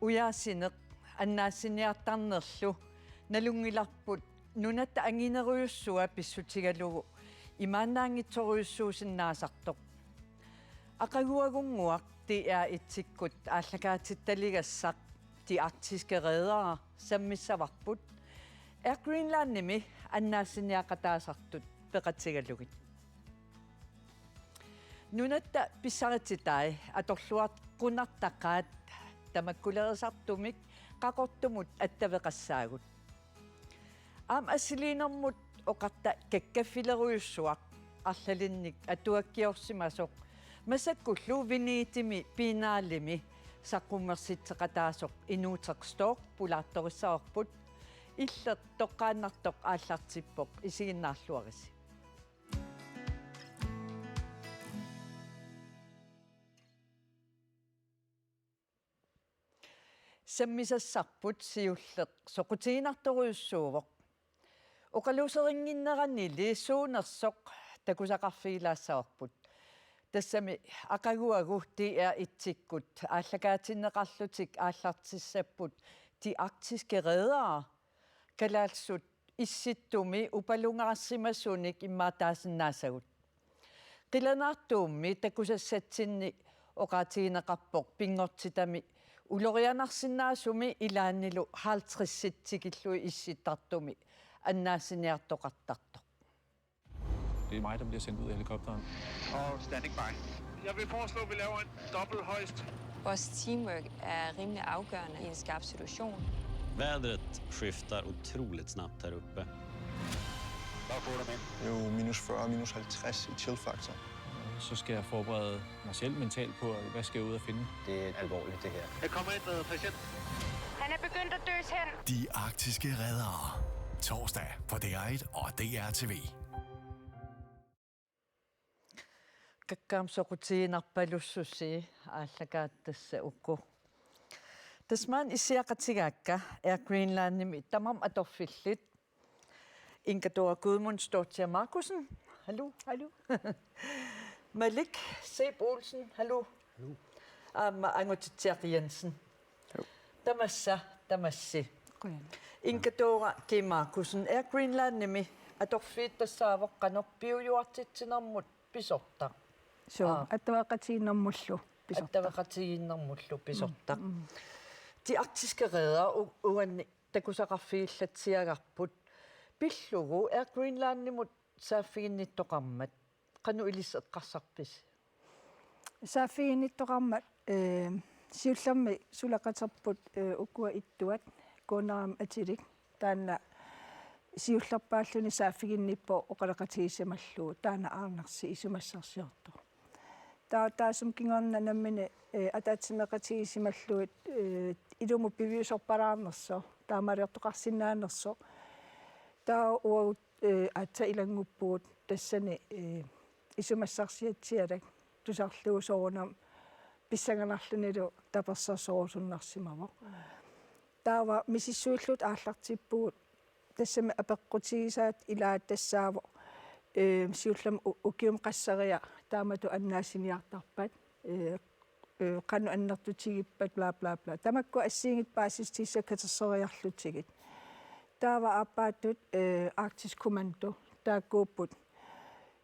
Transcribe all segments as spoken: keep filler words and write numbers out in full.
Ujaasineq annaassiniartarnerlu nalunngilarput nunatta anginerujussuaq pissutigalugu imaannaanngitsorujussuusinnaasartoq. Aqaguagunnguaq D R et-ikkut aallakaatittaligassaq De Arktiske Redere sammissavarput Air Greenlandimi annaassiniaqataasartut peqatigalugit. Nunatta pissarititai atorluaqqunnartaqaat tamakkulerisartumik Qaqortumut attaveqassaagut. Aamma assiliinermut oqarta kakkaffilerujussuaq arlalinnik atuakkiorsimasoq masakkullu Venedimi Biennalemi saqqummersitseqataasoq Inuuteq Store pulaartorissavarput. Illeq toqqaannartoq aallartippoq, isiginnaarluarisi. Sammisassarput siulleq soqutiginartorujussuuvoq. Oqaluuserinnginneranili suunersoq takusaqarfigilaassavarput. Tassami aqaguagu D R et-ikkut aallakaatinneqarlutik aallartissapput De Arktiske Redere kalaallisut Issittumi upalungaarsimasunik immaqa taasinnaasagut. Qilanaartuummi takusassatsinni oqaatigineqarpoq pinngortitami ulorianarsinnaasumi ilaannilu halvtredsit tikillugit Issittartumi annaassiniartoqartartoq. Det er mig, der bliver sendt ud af helikopteren. Og standing by. Jeg vil foreslå, at vi laver en dobbelt højst. Vores teamwork er rimelig afgørende i en skarp situation. Vädret skiftar otroligt snabbt här uppe. Hvad får du med? Det er jo minus fyrre, minus halvtreds i chill-faktor. Så skal jeg forberede mig selv mentalt på, hvad skal jeg ud og finde. Det er alvorligt, det her. Jeg kommer ind med patient. Han er begyndt at døse hen. De Arktiske Redere. Torsdag på D R et og D R T V. Kakkaam soqutiginarpalussusi aallakaat tassa uku. Tassa maani issiaqatigaakka Air Greenlandimi tamarmik atorfillit. Inga Dora Gudmundsdóttir Markussen. Hallo. Hallo. Malik Seeb Olsen. Hallo. Hallo. Aamma Angutitsiaq Jensen. Tamassa, tamassi. Inga Dora G. Markussen, Air Greenlandimi atorfiit tassaavoq qanoq piujuartitsinermut pisortaq. Suu, attaveqatigiinnermullu pisortaq. Attaveqatigiinnermullu pisortaq. De Arktiske Redere uanni takusaqarfigillatsiagarput. Pillugu Air Greenlandimut saaffiginnittoqarmat qanoq ilissi eqqarsarpisi? Saaffiginnittoqarmat, eh, siullermik suleqaterput, eh, ukua ittuat, kuunerama atilik, taanna siullerpaalluni saaffiginnippoq oqaloqatigisimallugu, taanna Arnarsi isumassarsiortoq. Taava taassuma kingorna nammineq, eh, ataatsimeeqatigisimallugit, eh, ilumut piviusorpalaarnersoq, taamaaliortoqarsinnaanersoq. Taava uagut, eh, aatsaat ilannguppugut tassani, eh, isumassarsiatsialak tusarlugu soorunami pissanganarlunilu tapersersorusunnarsimavoq. Taava misissuilluta aallartippugut, tassami apeqqutigisaat ilaat tassaavoq, eh, siullermik u-, ukiumut qasseriarluta taamatut annaassiniartarpat, eh, eh, qanoq annertutigippat, bla, bla, bla. Tamakkua assigiinngitsut paasissutissat katerseriarlutigit. Taava aappaattut, eh, Arktisk Kommando, taakkuupput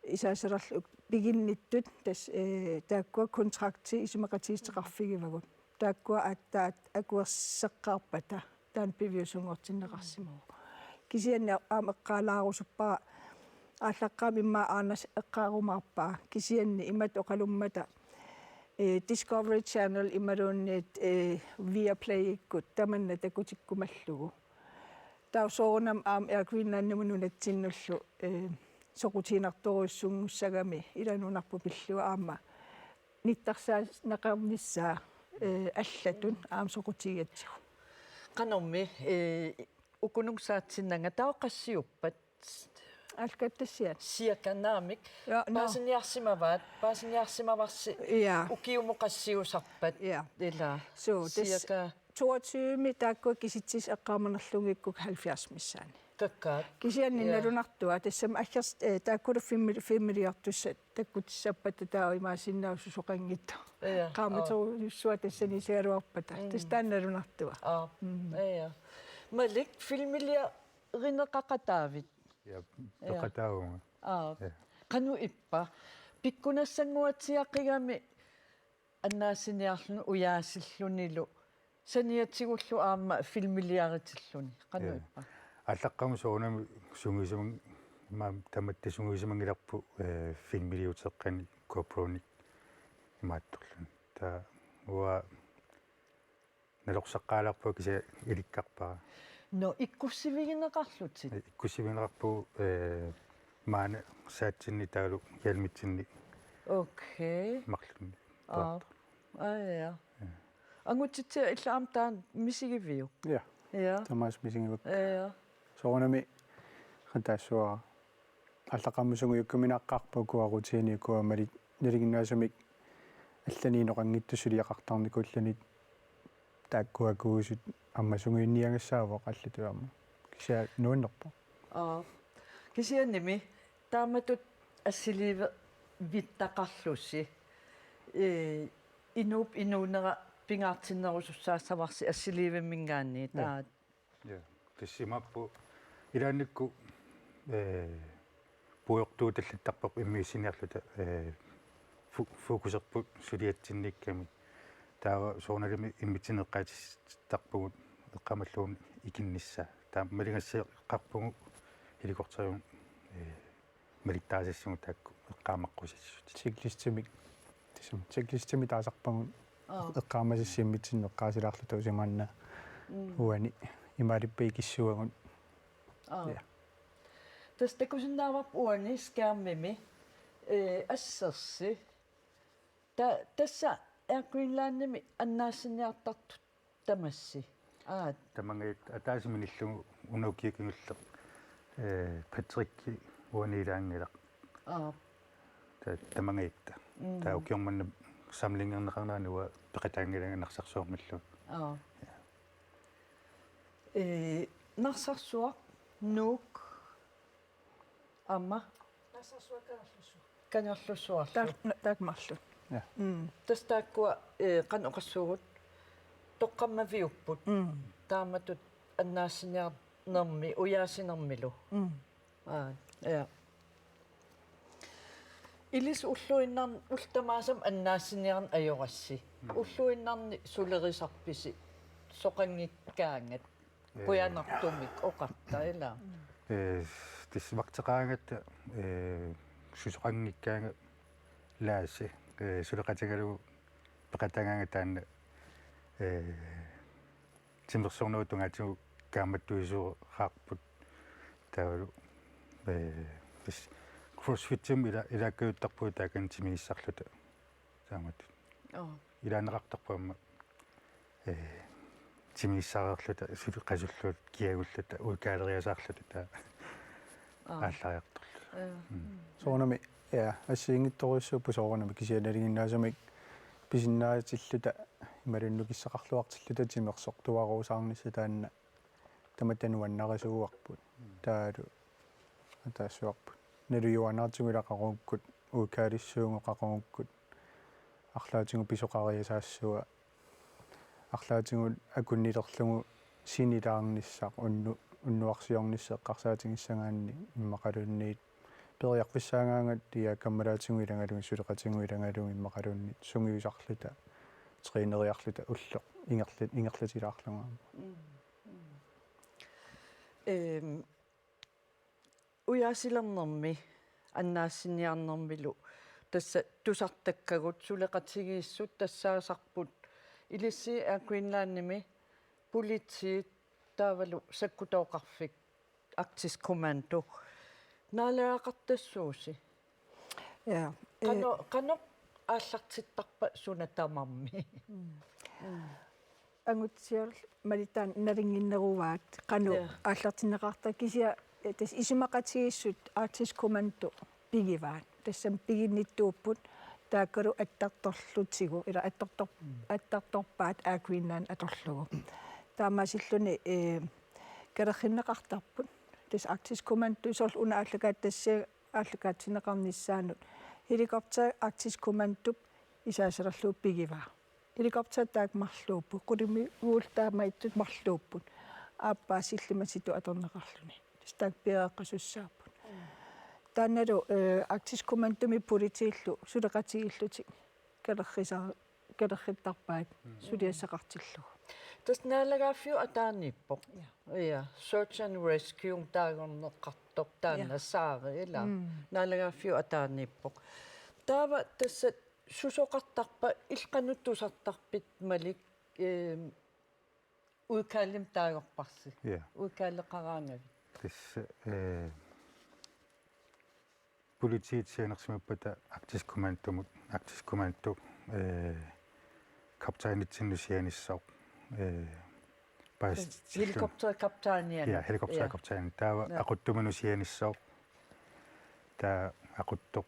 isaasalerlu piginnittut, tassa, eh, taakkua kontrakti isumaqatigiissuteqarfigivagut. Taakkua aatsaat akuerseqqaarpata taanna piviusunngortinneqarsimavoq. Kisianni aamma eqqaalaarusuppara, aallaqqaammut immaqa Anders eqqaarumaarpaa, kisianni imatut oqalummata, eh, Discovery Channel imaluunniit, eh, Viaplayikkut tamanna takutikkumallugu. Taava soorunami aamma Air Greenlandimut nunatsinnullu, eh, soqutiginartorujussuunngussagami ila nunarput pillugu aamma nittarsaaneqarnissaa, eh, allatut aamma soqutigigatsigu. Qanormi, eh, ukununnga saatsinnanga taava qassiuppat? Aallakaatitassiaat. Cirka naamik. Ja, nå. Paasiniarsimavaat, paasiniarsimavarsi Ja. Ukiumut qassiusarpat. Ja. Ila. Suu, tassa Cirka. toogtyve taakkua kisitsisut eqqaamanerlunngikkukku halvfjerds missaani. Kakkaak. Kisianni Ja. Nalunartua tassami aggers-, eh, taakkulu filmi-, filmiliortussat takkutissappata taava imaassinnaavoq susoqanngitsoq. Ja, Qaammaterujussuartut tassaniiseeruarpata. Ja. Tassani Qaa, ja. Eja. Qanoq ippa? Pikkunassanguatsiaqigami annaassiniarluni ujaasillunilu saniatigullu aamma filmiliaritilluni. Qanoq ippa? Aallaqqaammut soorunami sungiusimang-, maani tamatta sungiusimanngilarput, eh, filmiliuteqqani GoPro-nik imaattorluni. Taava uanga nalorsaqqaalaarpunga kisianni ilikkarpara. Nå, ikkussivigineqarlutit? Ikkussivigineqarpugut, eh, maani saatsinni taavalu hjelmitsinni Okay. marlunni. Aa. Aa, ja. Angutitsia illit aamma taanna misigiviuk? Ja, Ja. tamaasa misigivakka. Ja. Soorunami qanoq taassuara. Aallaqqaammut sungiukkuminaaqqaarput ukua rutiinit ukua mali nalinginnaasumik allaniinneqanngitsut suliaqartarnikuulluni taakkuakuusut aamma sungiunniagassaavoq allatut aamma. Kisianni nuannerpoq. Aa. Kisiannimi taamatut assiliivittaqarlusi. Ee, inuup inuunera pingaartinnerussaassavarsi assiliivimminngaanniit. Ja. Aa. Ja. Tassa imaappoq ilaannikkut, eh, puigortuutallattarparput immiussiniarluta, eh, fu-, fokuserput suliatsinniikkami. Taava soorunalimi immitsinnut eqqaasittarpugut eqqaamallugu ikinnissaa. Taava maligassaqarpugut helikopterimut, eh, malittarisassavut taakku eqqaamaqqusassasut. Checklistimik. Tassami checklistimik taasarpagut Aa. eqqaamasassat immitsinnut eqqaasilaarluta usimaanna Mm. uani imaalippaa ikissuagut. Aa. Ja. Tassa takusinnaavarput uani skærmimi, eh, assersi. Ta-, tassa Air Greenlandimi annaassiniartartut tamassi. Aa. Tamangajatta ataaseq minillugu una ukiut kingulleq, eh, Patrick uani ilaanngilaq. Aa. Ta-, tamangajatta. Mm. Taava ukioq manna samlingerneqarnerani uanga peqataanngilanga Narsarsuarmillu. Aa. Ee, Narsarsuaq, Nuuk, aamma Kangerlussuarlu. Taak-, taakku marluk. Ja. Mm. Tassa taakkua, ee, qanoq oqassuugut, toqqammaviupput. Mm. Taamatut annaassiniarnermi ujaasinermilu. Mm. Aa, ja. Ilissi ulluinnarni ullut tamaasa annaassiniarneq ajorassi. Ulluinnarni sulerisarpisi soqanngikkaangat? Ee. Qujanartumik oqarta, ilaa? Eh, tassa vagteqaraangatta, eh, susoqanngikkaanga Laasi, eh, suleqatigalugu peqatagaanga taanna, eh, timersornerup tungaatigut kaammattuisuugaarput taavalu, eh, tassa CrossFitimut ila-, ilaakkajuttarpugut taakani timigissarluta taamatut. Aa. Ilaanneqartarput aamma, eh, timigissareerluta suli qasulluta kiagulluta uikaaleriasaarluta taava Aa. aallariartorluta. Ja. Soorunami, ja, assigiinngitsorujussuupput soorunami kisianni nalinginnaasumik pisinnaatilluta imaluunniit nukissaqarluartilluta timersortuaruusaarnissaq taanna tamatta nuannarisuuarput. Taavalu ataasiarput. Nalujuaannartigu ilaqarukku, uikaalissaagut qaqugukku. Arlaatigut pisoqariasaassua. Arlaatigut akunnilerlugu sinilaarnissaq unnu-, unnuarsiornissaq eqqarsaatigissagaanni immaqaluunniit. Periarfissaagaangat ia kammalaatigut ilagalugit suleqatigut ilagalugit immaqaluunniit sungiusarluta. Træneriarluta ulloq ingerla-, ingerlatilaarlugu aamma. Mm, mm. Ehm, ujaasilernermi annaassiniarnermilu tassa tusartakkagut suleqatigiissut tassaasarput ilissi Air Greenlandimi politiit taavalu sakkutooqarfik Arktisk Kommando. Naalagaqartassuusi? Ja. Qanoq, qanoq aallartittarpa suna tamarmi? Angutiarl malittaaq nalinginneruaat qanoq Ja. aallartinneqartarpa kisianni, eh, tassa isumaqatigiissut Arktisk Kommando pigivaat. Tassami piginnittuupput Taakkalu attartorlutigu, ila attartor-, attartorpaat Air Greenland atorlugu. Taamaasilluni, eh, kalerrinneqartarput. Tassa Arktisk Kommando, soorlu una aallakaat-, tassa aallakaatinneqarnissaanut. Helikopter Arktisk Kommandop isaasalerlugu pigivaa. Helikopter taakku marluupput. Qulimiguulit taamaattut marluupput. Aappaa sillimasutut atorneqarluni. Tassa taakku piareeqqasussaapput. Taannalu, eh, Arktisk Kommandomi politiillu suleqatigiillutik kalerrisa-, kalerrittarpaat suliassaqartillugu. Tassa naalagaaffiup ataaniippoq. Ja. Ja, search and rescue taagorneqartoq taanna. Ja. Saari ila. Mm. Naalagaaffiup ataaniippoq. Taava tassa susoqartarpa, illit qanoq tusartarpit Malik, ehm, udkaldimik taagorparsi. Ja. Udkaldeqaraangavit. Tassa, eh, politiit sianersimappata Arktisk Kommandomut, Arktisk Kommando, eh, kaptajnitsinnut sianissaq, eh, paasitilluni. Helikopterkaptajnianut. Ja, helikopterkaptajni. Ja. Taava, ja, aquttuminut sianissaq. Taava aquttoq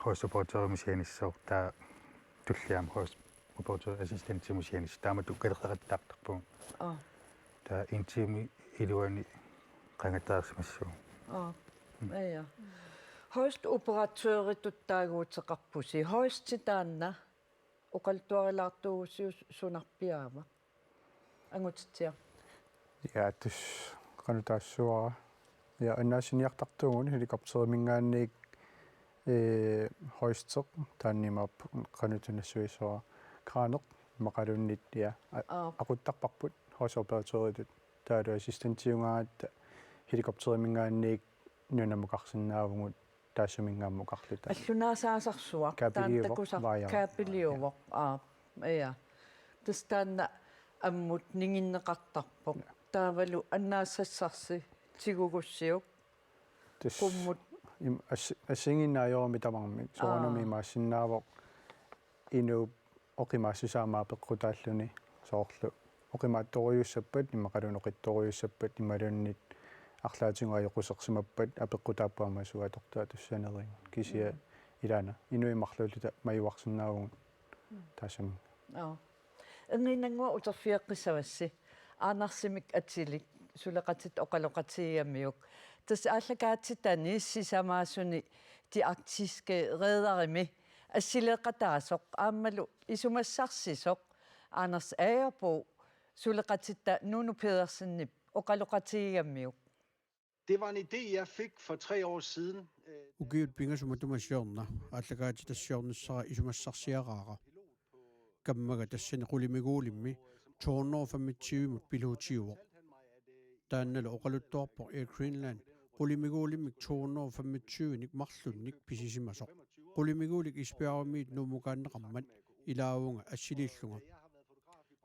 hoistoperatørimut sianissaq, taava tulliani hoistoperatørassistentimut sianissaq. Taamatut kalerreqattaartarpugut. Aa. Taava en time iluani qangattaarsimassaagut. Aa. Mm. Ja, ja. Hoistoperatøritut taaguuteqarpusi. Hoisti taanna oqaluttuarilaartuugussiuk sunarpiaava? Angutitsiaq. Ja, tassa qanoq taassavara. Ja, annaassiniartartuugut helikopteriminngaanniit, eh, hoisti, taanna imaappoq qanoq tunassuissavara. Kraneq, immaqaluunniit, ja, a-, aa, aquttarparput hoistoperatøritut. Taavalu assistentiugaangatta helikopteriminngaanniit nunamukarsinnaavugut. Taassuminngaanniit mukarluta. Allunaasaasarsua, kaapiliuvoq, taanna takusar-, vaajaa. Kaapiliuvoq, aa, ja. Tassa taanna ammut ninginneqartarpoq. Ja. Taavalu annaassassarsi tigugussiuk. Tassa qummut. Im-, ass-, assigiinnginnaajuarmi tamarmik. Soorunami, aa, imaassinnaavoq inuup oqimaassusaa aamma apeqqutaalluni, soorlu oqimaatsorujussuupput, immaqaluunniit oqitsorujussuupput, imaluunniit arlaatigut ajoqusersimappat apeqqutaapput aamma suut atortut atussanerigut. Kisianni, mm, ilaana inuit marluulluta majuarsinnaavugut, mm, taassuminnga. Aa. Erniinnannguaq, uterfigeqqissavassi. Aanarsimik atilik, suleqatitta oqaloqatigigamiuk. Tassa aallakaatitani sisamaasuni De Arktiske Rederimi assileeqataasoq aammalu isumassarsisoq Anders Agerbo suleqatitta Nuno Pedersenip oqaloqatigigamiuk. Det var en idé, jeg fik for tre år siden. Øh, ukiut pingasut matuma siorna aallakaatitassiornissara isumassarsiaraara. Kammaga tassani qulimiguulimmi to hundrede og femogtyve-mut pilotiuvoq. Taannalu oqaluttuarpoq Air Greenland qulimiguulimmik to hundrede og femogtyve-nik marlunnik pisisimasoq. Qulimiguulik isbjergimiit nuummukaanneqarmat ilaavunga assiliillunga.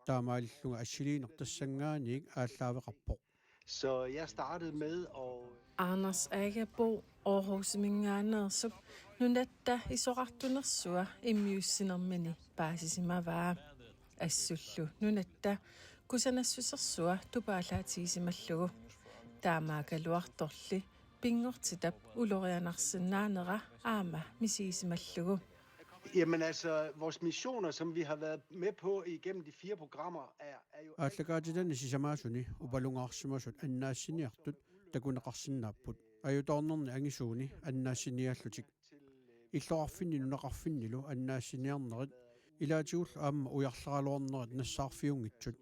Taamaalillunga assiliineq tassanngaanniit aallaaveqarpoq. Så jeg startede med at... Anders Agerbo Aarhusiminngaanneersup nunatta isorartunersua immiussinermini paasisimavaa. Assullu nunatta kusanassusersua tupaallaatigisimallugu. Taamaakkaluartorli pinngortitap ulorianarsinnaanera aamma misigisimallugu. Jamen altså, vores missioner, som vi har været med på igennem de fire programmer, er, er jo... Aallakaatitani sisamaasuni upalungaarsimasut annaassiniartut takuneqarsinnaapput. Ajutoornerni angisuuni annaassiniaallutik. Illoqarfinni nunaqarfinnilu annaassiniarnerit ilaatigullu aamma ujarleraluarnerit nassaarfiunngitsut.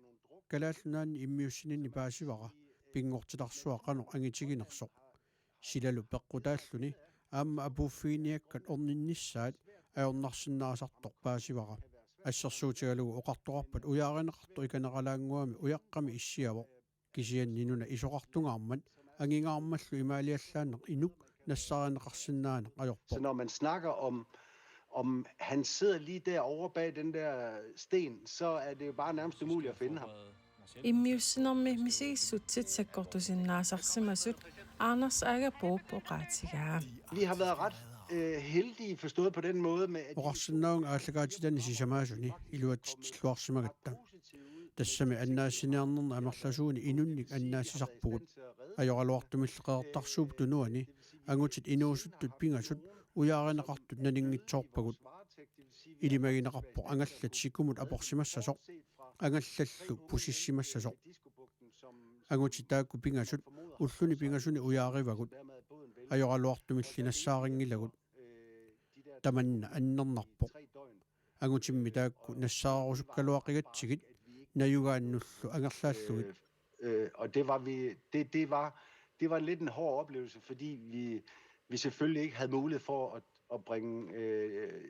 Kalaallit Nunaanni immiussininni paasivara pinngortitarsuaq qanoq angitiginersoq. Silalu peqqutaalluni aamma apuuffiginiakkat orninnissaat ajornarsinnaasartoq paasivara. Assersuutigalugu oqartoqarpat ujaarineqartoq ikaneralaannguami ujaqqami issiavoq. Kisianni nuna isoqartungaarmat angingaarmallu imaaliallaannaq inuk nassaarineqarsinnaaneq ajorpoq. Så når man snakker om, om han sidder lige derovre bag den der sten, så er det jo bare nærmest umuligt at finde ham. Immiussinermi misigissutsit sakkortusinnaasarsimasut Anders Agerbo oqaatigaa. Vi har været ret, øh, heldige forstået på den måde med, at... Oqarsinnaavunga aallakaatitani sisamaasuni iluatsitsilluarsimagatta. Tassami annaassiniarnerni amerlasuuni inunnik annaassisarpugut. Ajoraluartumilli Qeqertarsuup Tunuani angutit inuusuttut pingasut ujaarineqartut naninngitsoorpagut. Ilimagineqarpoq angallat sikumut aporsimassasoq, angallallu pusissimassasoq. Angutit taakku pingasut ulluni pingasuni ujaarivagut. Ajoraluartumilli nassaarinngilagut. Tamanna annernarpoq. Angutimmi taakku nassaarerusukkaluaqigatsigit najugaannullu angerlaallugit. Øh, og det var vi, det, det var, det var lidt en hård oplevelse, fordi vi, vi selvfølgelig ikke havde mulighed for at, at bringe øh,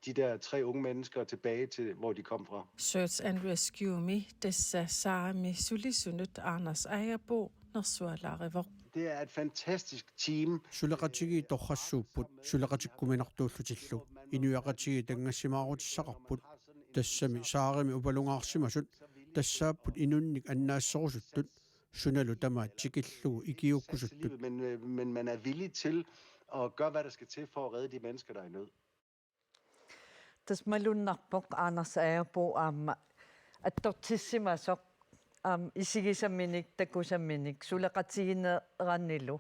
de der tre unge mennesker tilbage til, hvor de kom fra. Search and Rescue-mi tassa Saarimi sulisunut Anders Agerbo nersualaarivoq. Det er et fantastisk team. Suleqatigiit torrassuupput suleqatikkuminartuullutillu. Inuiaqatigiit tanngassimaarutissaqarput. Tassami Saarimi upalungaarsimasut tassaapput inunnik annaasserusuttut, sunalu tamaat tikillugu ikiuukkusuttut. Men, øh, men man er villig til at gøre, hvad der skal til for at redde de mennesker, der er i nød. Tassa malunnarpoq Anders Agerbo aamma attortissimasoq aamma isigisaminik takusaminik suleqatigineranilu,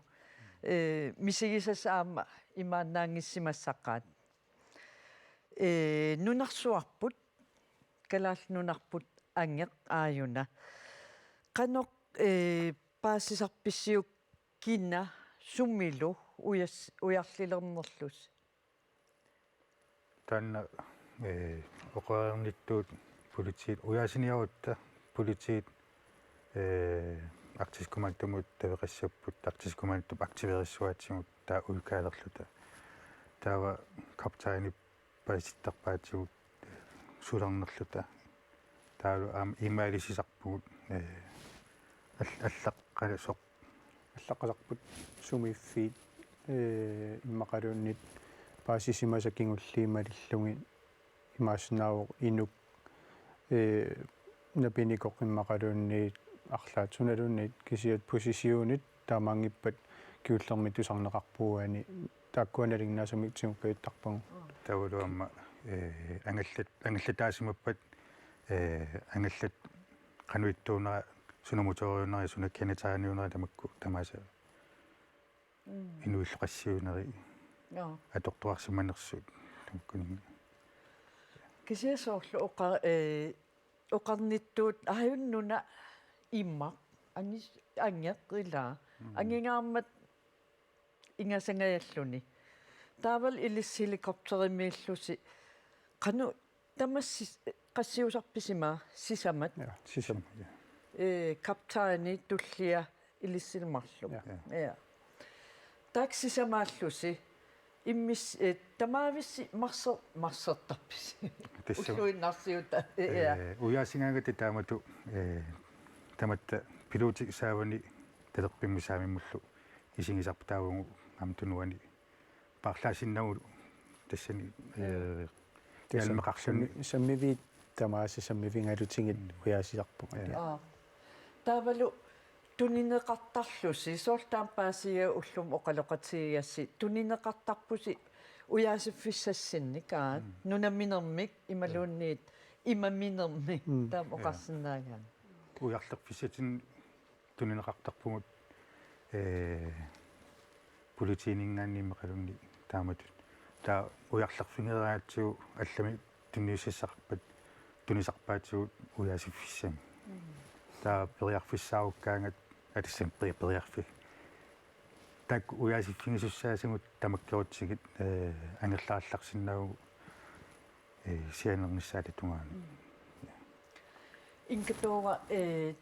ee, misigisassat aamma imaannaanngissimassaqaat. Ee, nunarsuarput, Kalaallit Nunarput angeq aajuna. Qanoq, ee, paasisarpissiuk kina sumilu ujas-, ujarlilernerlusi? Taanna, ee, oqareernittut politiit, ujaasiniarutta politiit, ee, Arktisk Kommandomut taveqassapput, Arktisk Kommandomi aktiverissuaatigut taava uikaalerluta. Taava kaptajnip paasittarpaatigut sulernerluta. Taavalu aamma e-mailissisarpugut, ee, all-, allaqqasoq. Allaqqasarput sumiiffiit, ee, immaqaluunniit paasisimasat kingulliit malillugit imaassinnaavoq inuk, ee, napinikoq immaqaluunniit arlaat sunaluunniit kisiat positionit taamaanngippat kingullermik tusarneqarpoq uani, taakkua nalinginnaasumik tigukkajuttarpagut. Taavalu aamma, ee, angallat-, angallataasimappat, ee, angallat qanoq ittuunera, suna motoriunera, suna kendetegniniunera tamakku tamaasa. Mm. Inuillu qassiuneri. Joo. Atortuarsimanersut. Tamakkuninga. Kisianni soorlu oqa-, ee, oqarnittut aajuna una immaq, angis-, angeq ilaa. Mm. Angingaarmat ingasangajalluni. Taavalu ilissi helikopterimiillusi. Qanoq tamassi qassiusarpisimaa sisamat? Ja, sisamat, ja. Ee, kaptajni tullia ilissilu marluk. Ja. Ja. Taakku sisamaallusi. Immis-, ee, tamaavissi marser-, marsertarpisi. Tassa. Ulluinnarsiuta. Ja. Ee, ujaasigaangatta taamatut, ee, tamatta pilotit saavani talerpimmi saamimmullu isigisarput taavagu aamma tunuani paarlaasinnagu tassani, ee, tassa Hjalmar Karlsen. Sammi-, sammiviit tamaasa sammivigalutigit ujaasisarpugut. Ja. Aa. Taavalu tunineqartarlusi, soorlu taama paasiga ullumi oqaloqatigigassi, tunineqartarpusi ujaasiffissassinnik, aa, mm, nunaminermik, imaluunniit, imaminermik, mm, taama, ja, oqarsinnaagaanni. Ujarlerfissatsinnut tunineqartarpugut, ee, politiininngaanniit immaqaluunniit taamatut. Taava ujarlerfigereeratsigu allamik tunniussassaqarpat tunisarpaatigut ujaasiffissamik. Mm. Taava periarfissaarukkaangat atassami peri-, periarfi-. Taakku ujaasiffigisussaassagut tamakkerutsigit, ee, angerlarallarsinnaavugut, ee, sianernissaata tungaanut. Mm. Inkatoora, ee,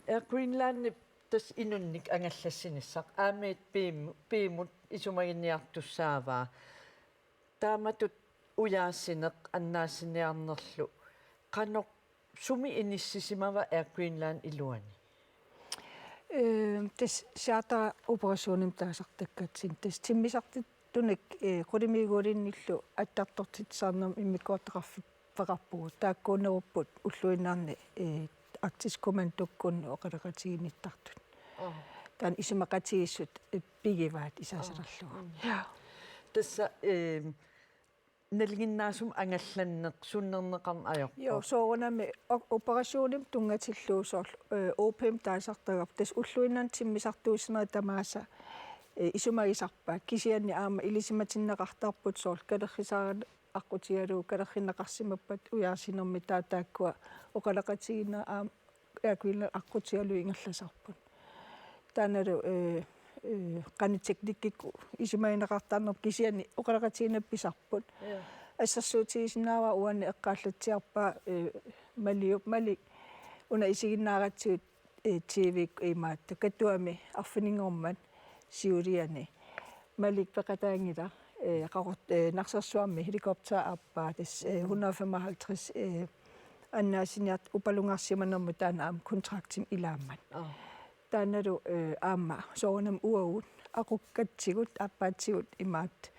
Air Greenlandip tassa inunnik angallassinissaq, aamma piim-, piimut isumaginiartussaavaa. Taamatut ujaasineq annaassiniarnerlu qanoq, sumi inissisimava Air Greenland iluani? Ee, tassa charteroperationimik taasartakkatsinni, tassa timmisartittunik, ee, qulimiguulinnillu attartortitsisarnermut immikkoortoqarfik- peqarpugut. Taakkuunerupput ulluinnarni, ee, Arktisk Kommandokkut oqaloqatiginnittartut. Aa. Taanna isumaqatigiissut, ee, pigivaat isaasalerlugu. Aa. Mm. Ja. Tassa, ee, nalinginnaasumik angallanneq sunnerneqarneq ajorpoq. Joo, soorunami o-, operationimut tunngatillugu soorlu, ee, O P-mik taasartagarput. Tassa ulluinnarni timmisartuussinerit tamaasa, ee, isumagisarpaat. Kisianni aamma ilisimatinneqartarput soorlu kalerrisaarani aqqutigalugu kalerrinneqarsimappat ujaasinermi, taava taakkua oqaloqatigiinnerat aamma Air Greenland aqqutigalugu ingerlasarput. Taannalu, eh, eh, qanoq teknikkikkut isumagineqartarnerput kisianni oqaloqatigiinneq pisarput. Ja. Assersuutigisinnaavara uani eqqaallatsiarpaa, eh, Maliup, Malik una isiginnaaratsigu, eh, T V-kkut imaattoq Katuami arfininngormat siuliani. Malik peqataanngilaq, eh, Qaqort-, eh, Narsarsuarmi helikopteri aappaa tassa, eh, hundrede femoghalvtreds, eh, annaassiniartoq upalungaarsimanermut taanna aamma kontraktimik ilaammat. Aa. Taannalu, eh, aamma soorunami uagut aqukkatsigut, aappaatigut imaattoq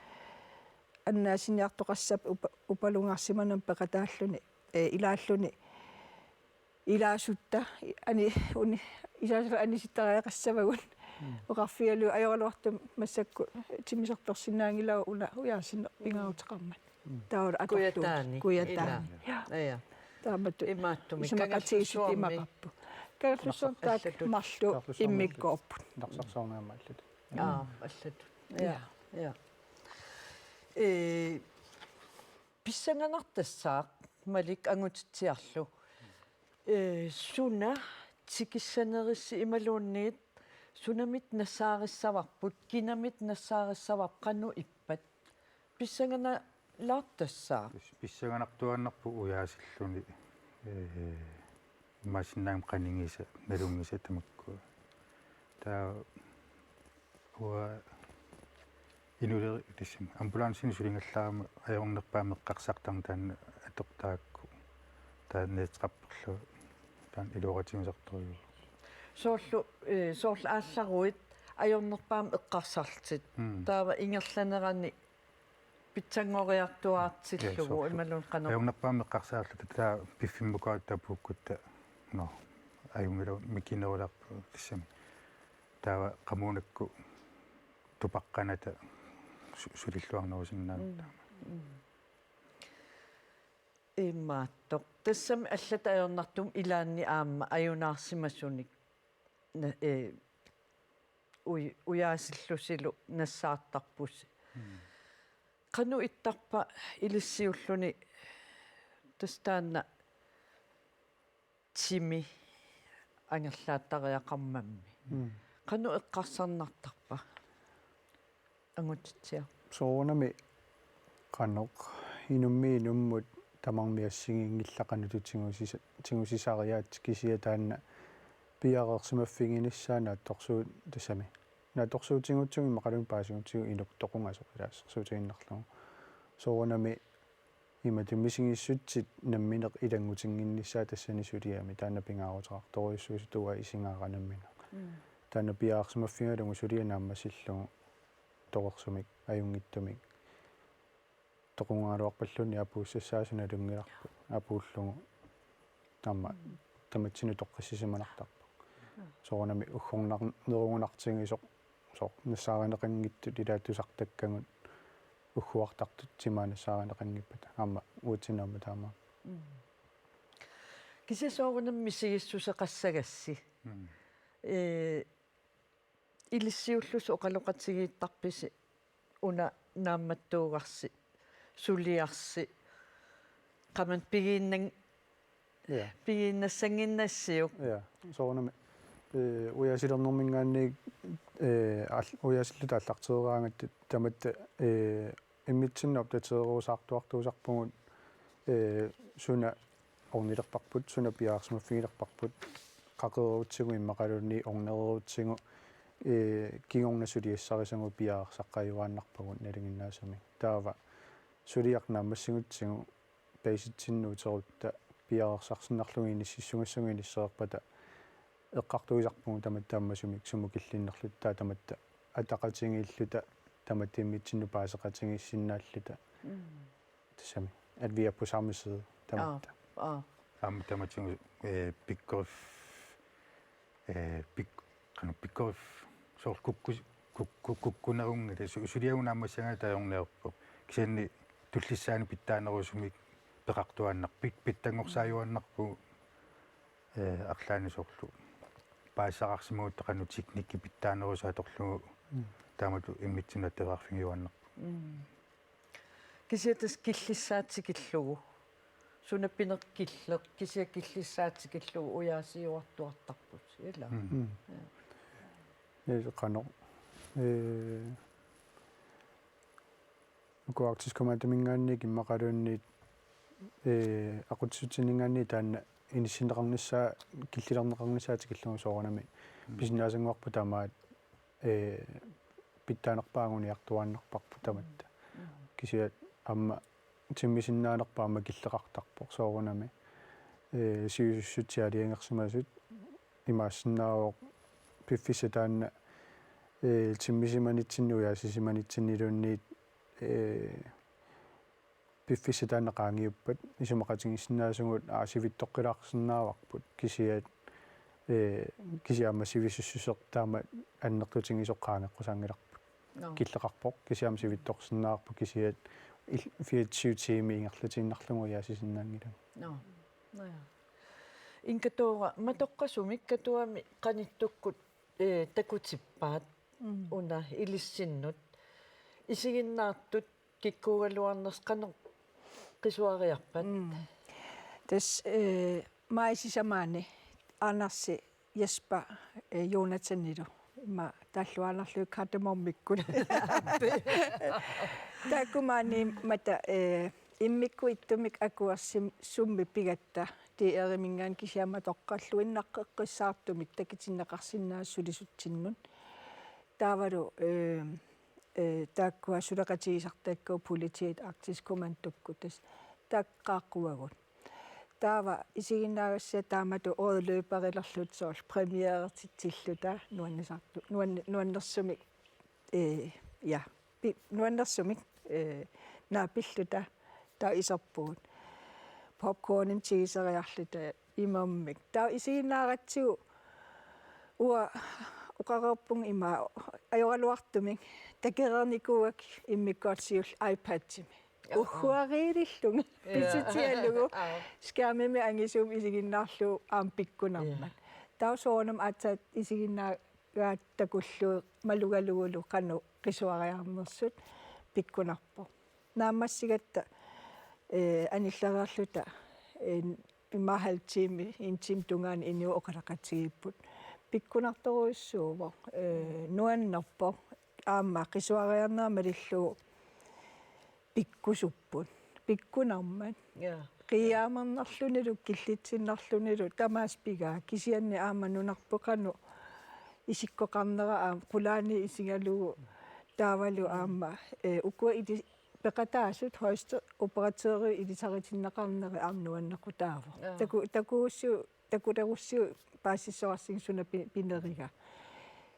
annaassiniartoqassapput upa-, upalungaarsimanermut peqataalluni, eh, ilaalluni ilaasutta ani-, uni-, ilaasut anisittariaqassavagut. Mm. Oqarfigalugu ajoraluartumik massakkut timmisartorsinnaanngilagut una ujaasineq pingaaruteqarmat. Mm. Taava atorlugu Kujataani. Kujataani. Ila. Ja. Ja, ja. Taamatut. Imaattumik. Isumaqatigiissutit Kangerlussuarmi. Imaqarput. Kangerlussuarmi taakku allatut. Marluk Kangerlussuarmi immikkoorput. Narsarsuarmi aamma allatut. Aa, allatut. Ja, ja. Ee, pissanganartussaaq Malik angutitsiarlu. Ee, suna tikissanerissi imaluunniit sunamit nassaarissavarput, kinamit nassaarissavarput, qanoq ippat? Pissanganalaartussaaq. Pis-, pissanganartuaannarpoq ujaasilluni, ee, imaassinnaagami qanigisat, nalunngisat tamakkua. Taava uanga inuleri-, tassami ambulanceni suligallarama ajornerpaamik eqqarsartarneq taanna atortarakku. Taanna neeteqarporlu taanna ilooqatigisartorujuuvoq. Soorlu, eh, soorlu aallaruit ajornerpaamik eqqarsarlutit. Mm. Taava ingerlanerani pitsanngoriartuaartillugu. Ja, soorlu. Imaluunniit qanoq. Ajornerpaamik eqqarsarluta taava piffimmukaarutta puukkutta. Nå, ajunngilaq mikinerulaarpoq tassami. Taava qamuunakkut tupaqqanata su-, sulilluarnerusinnaanngilaq. Mm, mm. Imaattoq. Tassami allatut ajornartumik ilaanni aamma ajunaarsimasunik na-, ee, uj-, ujaasillusilu nassaartarpusi. Mm. Qanoq ittarpa ilissiulluni tassa taanna timi angerlaattariaqarmammi. Mm. Qanoq eqqarsarnartarpa? Angutitsiaq. Soorunami qanoq inummiit inummut tamarmik assigiinngillat qanoq tigusis-, tigusisariaatsit kisianni taanna piareersimaffiginissaa naatsorsuut tassami. Naatsorsuutigigutsigu immaqaluunniit paasigutsigu inuk toqungasoq ilaa assersuutigiinnarlugu. Soorunami imatut misigissutit nammineq ilanngutinnginnissaat tassani suliami taanna pingaaruteqartorujussuusoq uanga isigaara nammineq. Mm. Taanna piareersimaffigalugu suliaq naammassillugu torersumik ajunngitsumik. Toqungagaluarpalluunniit apuussassaasoq nalunngilarput. Apuullugu taama tamatsinnut toqqissisimanartarpoq. Soorunami uggornar-, nerugunartigisoq soorlu nassaarineqanngitsut ilaa tusartakkagut ugguartartut timaat nassaarineqanngippata aamma uatsinnut aamma taama. Mm. Kisianni soorunami misigissuseqassagassi. Mm. Ee, ilissiullusi oqaloqatigiittarpisi una naammattuugarsi, suliarsi, qamani pigiinnan-, ja, pigiinnassannginnassiuk. Ja, soorunami, ee, ujaasilernerminngaanniit, ee, aal-, ujaasilluta aallartereeraangatta tamatta, ee, immitsinnut opdaterusaartuartuusarpugut, ee, suna ornilerparput, suna piareersimaffigilerparput, qaqereerutsigu immaqaluunniit ornereerutsigu, ee, kingorna suliassarisagut piareersaqqajuaannarpagut nalinginnaasumik. Taava suliaq naammassigutsigu paasitsinnut uterutta piareersarsinnarlugu inississugassagutta inissereerpata eqqartuisarpugut tamatta ammasumik sumut killinnerluta taava tamatta ataqatigiilluta tamatta immitsinnut paaseqatigiissinnaalluta. Mm. Tassami, at vi er på samme side tamatta. Aa, aa. Aamma tamatigut, ee, pikkorif-, ee, pik-, qanoq pikkorif-, soorlu kukku-, kukku-, kukkunerunngilaq su-, suliagut naammassagaanni ajorniarpoq. Kisianni tullissaanik pitsaanerusumik peqartuaannarpoq, pit-, pitsanngorsaajuaannarpugut, ee, arlaannik soorlu paasisaqarsimagutta qanoq teknikki pitsaanerusoq atorlugu. Mm. Taamatut immitsinnut attaveqarfigiuaannarpoq. Mm. Kisianni tassa killissaat tikillugu. Suna pineq killeq, kisianni killissaat tikillugu ujaasiuartuartarput. Ilaa. Mm. Ja, qanoq. Eh, uku Arktisk Kommandominngaanniit immaqaluunniit, eh, aqutsisutsinninngaanniit taanna inissinneqarnissaa, killilerneqarnissaa tikillugu soorunami. Mm. Pisinnaasanngorput tamaat, eh, pitsaanerpaaq anguniartuaannarparput tamatta. Mm. Kisianni aamma timmisinnaanerput aamma killeqartarpoq soorunami. Eh, sivisussutsiaaliangersimasut imaassinnaavoq piffissaq taanna, eh, timmisimanitsinni ujaasisimanitsinniluunniit, eh, piffissaq taanna qaangiuppat isumaqatigiissinnaasugut aa sivitsoqqilaarsinnaavarput kisianni, eh, kisianni aamma sivisussuseq taama annertutigisoq qaangeqqusaanngilarput. Nå. Killeqarpoq, kisianni aamma sivitsorsinnaavarput kisianni il-, fireogtyve tiimi ingerlatiinnarlugu ujaasisinnaanngilanga. Nå. Nå ja. Inkatoora, matoqqasumik Katuami qanittukkut, eh, takutippaat. Mm. Una ilissinnut. Isiginnaartut kikkuugaluarnersut qanoq qisuariarpat? Mm. Tassa, eh, maajip sisamaanni Andersi Jesper, eh, Jonathanilu. Ima taalluaannarlugit kardemommikkut. Taakku maaniimmata, eh, immikkut ittumik akuersisummi pigatta D R-iminngaanniit kisianni matoqqalluinnaqqeqqissaartumik takutinneqarsinnaasut sulisutsinnut. Taavalu, eh, eh, taakkua suleqatigisartakkavut politiit Arktisk Kommandokkut tassa taakku qaaqquagut. Taava isiginnaagassiaq taamatut rød løberilerluta soorlu premierertitsilluta nuannisartu-, nuann-, nuannersumik, eh, ja, pi-, nuannersumik, eh, naapilluta taava iserpugut. Popcornimik tiguseriarluta imammik. Taava isiginnaaratsigu uanga oqareerpunga ima ajoraluartumik takoreernikuuakka immikkoortoq siulleq iPadimi. Aha. Ugguariillunga. Ja. Pissutigalugu. Aa. Skærmimi angisuumik isiginnaarlugu aamma pikkunarmat. Ja. Taava soorunami aatsaat isiginnaagaat takullugu malugalugulu qanoq qisuariarnersut pikkunarpoq. Naammassigatta, eh, anilleriarluta, eh, ima halv time, en time tungaanut inuit oqaloqatigiipput. Pikkunartorujussuuvoq, eh, nuannerpoq, aamma qisuariarnera malillugu pikkusupput, pikkunarmat. Ja. Qiiaamernarlunilu, killitsinnarlunilu, tamaasa pigaa, kisianni aamma nunarput qanoq isikkoqarnera aamma, qulaani isigalugu, taavalu aamma, eh, ukua ili-, peqataasut højeste operatørit ilisaritinneqarneri aamma nuannequtaavoq. Ja. Taku-, takugussiu-, takulerussiuk paasissuarsinga suna pi-, pineriga.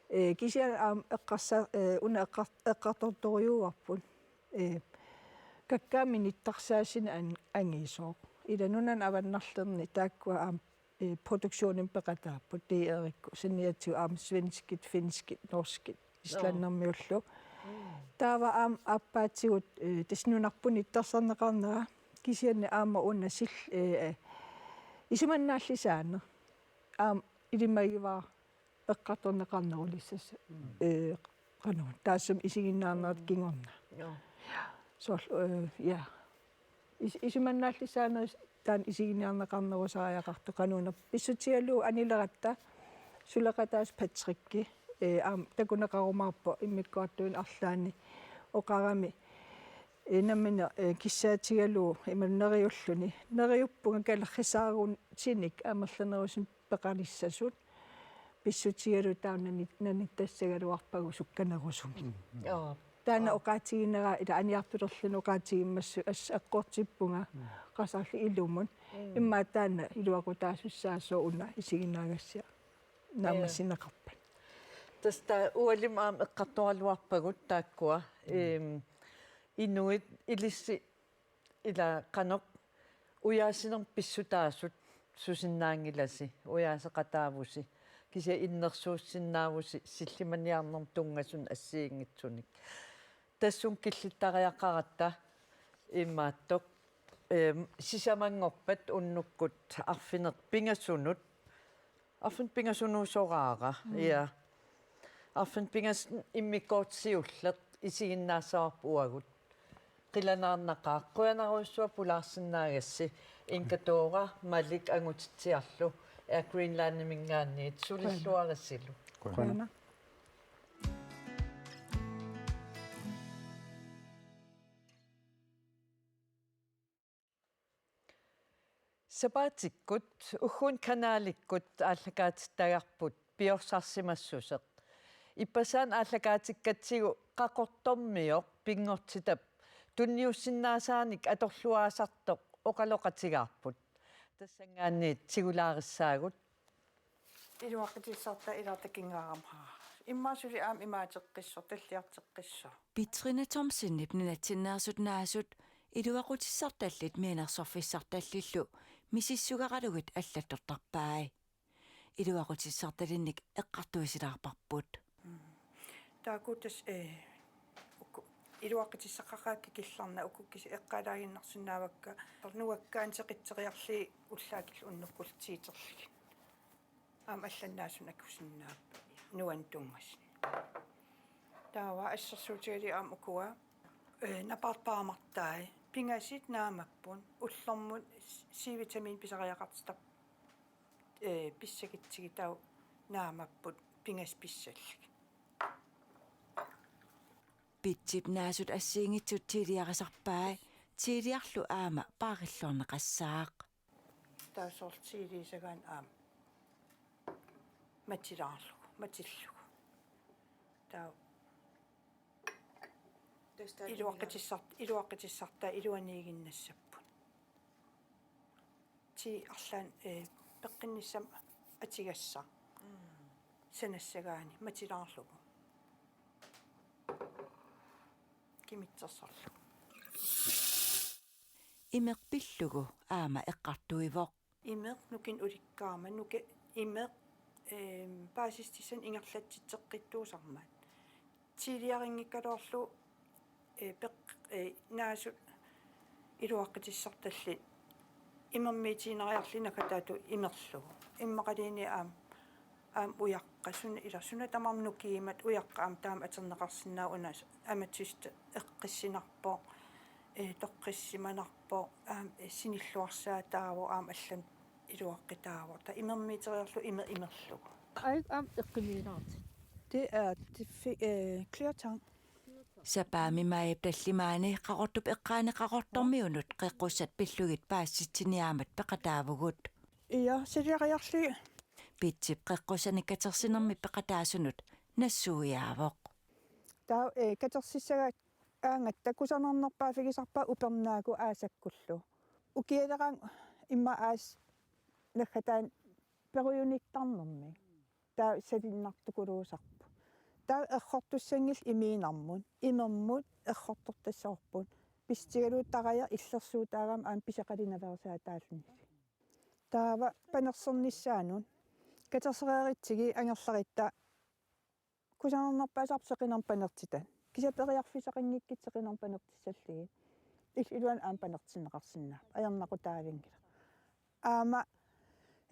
Eh, kisianni aamma eqqarsa-, eh, una eqqar-, eqqartortorujuuarput. Eh, kakkaak minittarsaasineq an-, angisoq. Ila nunanut avannarlerni taakkua aamma, eh, produktionimik peqataapput, D R-ikkut, saniatigut aamma svenskit, finskit, norskit, islandimiullu. Mm. Taava aamma aappaatigut, eh, tassa nunarput nittarserneqarnera, kisianni aamma una sil-, eh, eh, isumannaallisaaneq. Aamma ilimagivara eqqartorneqarnerulissasoq, mm, eh, qanoq, taassuma isiginnaarnerat, mm, kingorna. Joo. Soorlu, eh, ja. Is-, isumannaallisaanerit taanna isiginnaarneqarnerusariaqartoq qanoruna. Pissutigalugu anileratta suleqataasoq Patrick, eh, aamma takuneqarumaarpoq immikkoortuini arlaanni oqarami, eh, nammineq, eh, kissaatigalugu imaluunniit neriulluni. Neriuppunga kalerrisaarutinik amerlanerusunik peqalissasut pissutigalugu taava nani-, nanittassagaluarpagut sukkanerusumik. Mm. Joo. Taanna, aa, oqaatiginera ila aniartulerluni oqaatigimmassuk assut eqqortippunga, mm, qasarlu ilumut. Mm. Immaqa taanna iluaqutaasussaasoq una isiginnaagassiaq naammassineqarpat. Tassa taava ualimi aamma eqqartoraluarpagut taakkua. Mm. Ehm, inuit ilissi ila qanoq ujaasinermi pissutaasut susinnaanngilasi, ujaaseqataavusi, kisianni innersuussinnaavusi sillimaniarnermut tunngasunik assigiinngitsunik. Tassunga killittariaqaratta imaattoq, ehm, sisamanngorpat unnukkut arfineq pingasunut, arfineq pingasunuusoraara, mm, ja. Arfineq pingasunut immikkoortoq siulleq isiginnaassavarput uagut. qilanaarnaqaaq. Qujanarujussuaq pulaarsinnaagassi. Inka Toora, Malik Angutitsiarlu, Air Greenlandiminngaanniit sulilluarisilu. Qujanaq. Sapaatikkut ugguuna kanalikkut aallakaatittagarput Piorsarsimassuseq. Ippassaani aallakaatikkatsigu Qaqortormioq pinngortitap tunniussinnaasaanik atorluaasartoq oqaloqatigaarput. Tassanngaanniit tigulaarissaagut. Iluaqutissartaa ilaa takinngaarama. Immaqa suli aamma imaateqqissoq, talliarteqqissoq. Petrina Thomsenip nunatsinneersut naasut iluaqutissartallit mianersorfissartallillu misissugaralugit allattortarpai. Iluaqutissartalinnik eqqartuisilaarparput. Taakku tassa, eh, uku-, iluaqutissaqaqaat kikillarnaat, uku kisiat eqqaalaaginnarsinnaavakka, nuakkaanni seqitseriarlugit ullaakillu unnukkullu tiiterlugit. Aamma allannaasut akusinnaapput nuanneq tunngasut. Taava assersuutigalugu aamma ukua, eh, napaartaamartai. Pingasut naamapput, ullormut C-vitamin pisariaqartitaq, eh, pissagutsigit taava naamapput pingasut pissallugit. Pitsip naasut assigiinngitsut tiiliarisarpai, tiiliarlu aamma paarilluarneqassaaq. Taava soorlu tiiliusagaanni aamma matilaarlugu, matillugu. Taava iluaqutissart-, iluaqutissartaa iluaniiginnassapput. Ti arlaanni, eh, peqqinnissamut atugassaq. Sanassagaanni matilaarlugu. Kimitsersorlugu. Imeq pillugu aamma eqqartuivoq. Imeq nukinnik ulikkaarmat, nuka-, imeq, ehm, paasissutissanik ingerlatsitseqqittuusarmat. Tiiliarinngikkaluarlugu, eh, peq-, eh, naasut iluaqutissartallit imermiitiinnariarlugit naggataatut imerlugu. Immaqaluunniit aamma, aamma ujaqqat, suna, ila suna tamarmi nukiumatik ujaqqat aamma taama atorneqarsinnaavoq, una ametist eqqissinarpoq, eh, toqqissisimanarpoq, aamma, eh, sinilluarsaataavoq, aamma allamik iluaqutaavoq. Taava imermiiteriarlugu ime-, imerlugu. Ai, aamma eqqumiilaartut. Det er det fi-, øh, kløertang. Sapaammi maajip tallimaani Qaqortup eqqaani Qaqortormiunut qeqqussat pillugit paasisitsiniaammata peqataavugut. Ja, suliariarlugit. Pitsip qeqqussanik katersinermi peqataasunut nassuiaavoq. Taava, eh, katersissagaangatta kusanarnerpaaffigisarpaat upernaakkut aasakkullu. Ukialeraangat immaqa aasaq naggataani perujunittarnermik. Taava salinnartukuluusarput. Taava errortussanngillat imiinnarmut, imermut errortortassavarput. Pissutigalugu tarajaq illersuutaagami aamma pisoqalunaveersaataalluni. Taava panersernissaanut katersereerutsigit angerlarutta kusanarnerpaasarput seqinermut panertitat. Kisianni periarfissaqanngikkutta seqinermut panertissallugit. Illit iluanni aamma panertinneqarsinnaapput. Ajornaqutaavinngilaq. Aamma,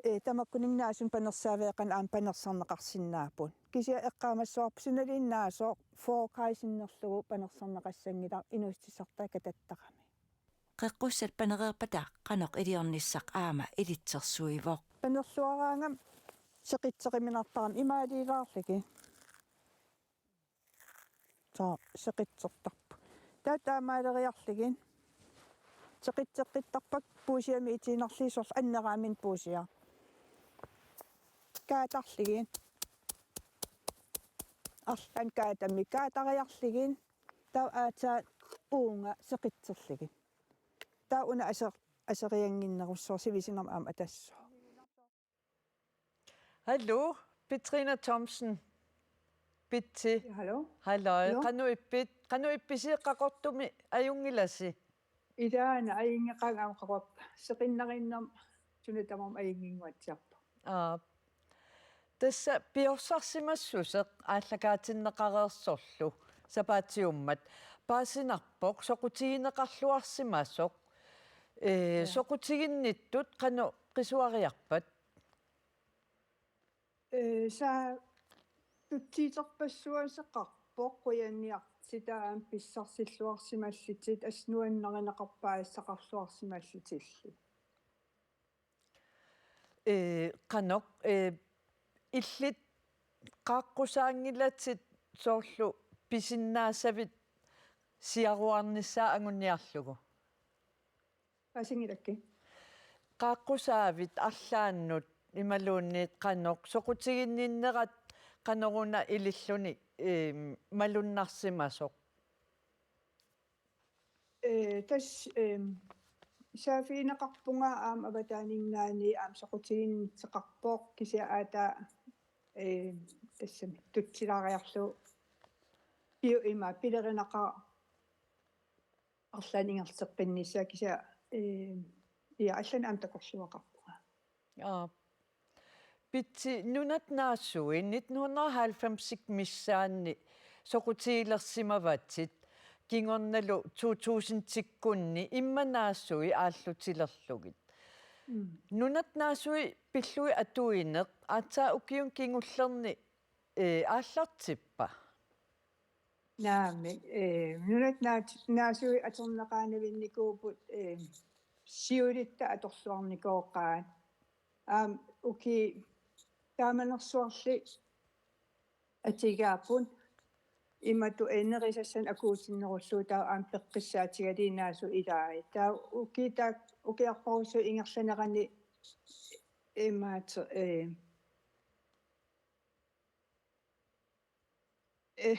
eh, tamakkuninnga naasunik panersaaviit qanoq aamma panersarneqarsinnaapput. Kisianni eqqaamassavarput sunaluunniit naasoq fyrre sinnerlugu panersarneqassanngilaq inuussutissartaa katattarami. Qeqqussat panereerpata qanoq iliornissaq aamma ilitsersuivoq. Panerluaraangama seqitseruminartarami imaaliilaarlugit. Taava seqitsertarput. Taava taamaaleriarlugit. Seqitseqqittarpakka puusiamik itiinnarlugit soorlu anneraaminni puusiaq. Kaatarlugit. Arlaannik kaatami kaatariarlugit. Taava aatsaat uunga seqitserlugit. Taava una aser-, aseriannginnerussaaq sivisunermik aamma atassaaq. Hallo, Petrina Thomsen. Pitsi. Ja, hallo. Hallo. Hallo. Qanoq ippit? Qanoq ippisi, Qaqortumi ajunngilasi? Ilaana ajunngeqaanga aamma Qaqortoq. Seqinnariinnermi suna tamarmi ajunnginnguatsiarpoq. Aap. Tassa Piorsarsimassuseq aallakaatinneqareersorlu sapaatiummat paasinarpoq soqutigineqarluarsimasoq. Ee, ja. Soqutiginnittut qanoq qisuariarpat? Ee, sa-, tutsiuterpassuaqarpoq. Poqqujanniartita aamma pissarsilluarsimallutit assut nuannarineqarpaassaqarluarsimallutillu. Ee, qanoq, ee, illit qaaqqusaanngilatit soorlu pisinnaasavit siaruarnissaa anguniarlugu? Paasingilakki. Qaaqqusaavit arlaannut imaluunniit qanoq soqutiginninnerat qanoruna ililluni, ee, malunnarsimasoq? Ee, tassa, ee, saaffigineqarpunga aamma avataaninngaanniit aamma soqutiginninneqarpoq kisianni aatsaat, ee, tassami tutsilaariarlugu. Iu ima pilerinaqaaq arlaannik ingerlateqqinnissaa kisianni, ee, ja allanut aamma takorluugaqarpunga. Aa. Pitsi, nunat naasui nitten hundrede og halvfems missaanni soqutigilersimavatit kingornalu to tusindikkunni immaqa naasui aallutilerlugit. Mm. Nunat naasui pillugit atuineq aatsaat ukiuni kingullerni, ee, aallartippa? Naamik, ee, nunat naat-, naasui atorneqaanavinnikuupput, ee, siulitta atorluarnikooqaat. Aamma ukiut taamanersuarli atugaapput imatut, ee, nerisassanik akuutinnerullugu taava aamma peqqissaatigalugit naasut ilaat. Taava ukiut taak-, ukiorpassuit ingerlaneranni imaattoq, ee, Ee,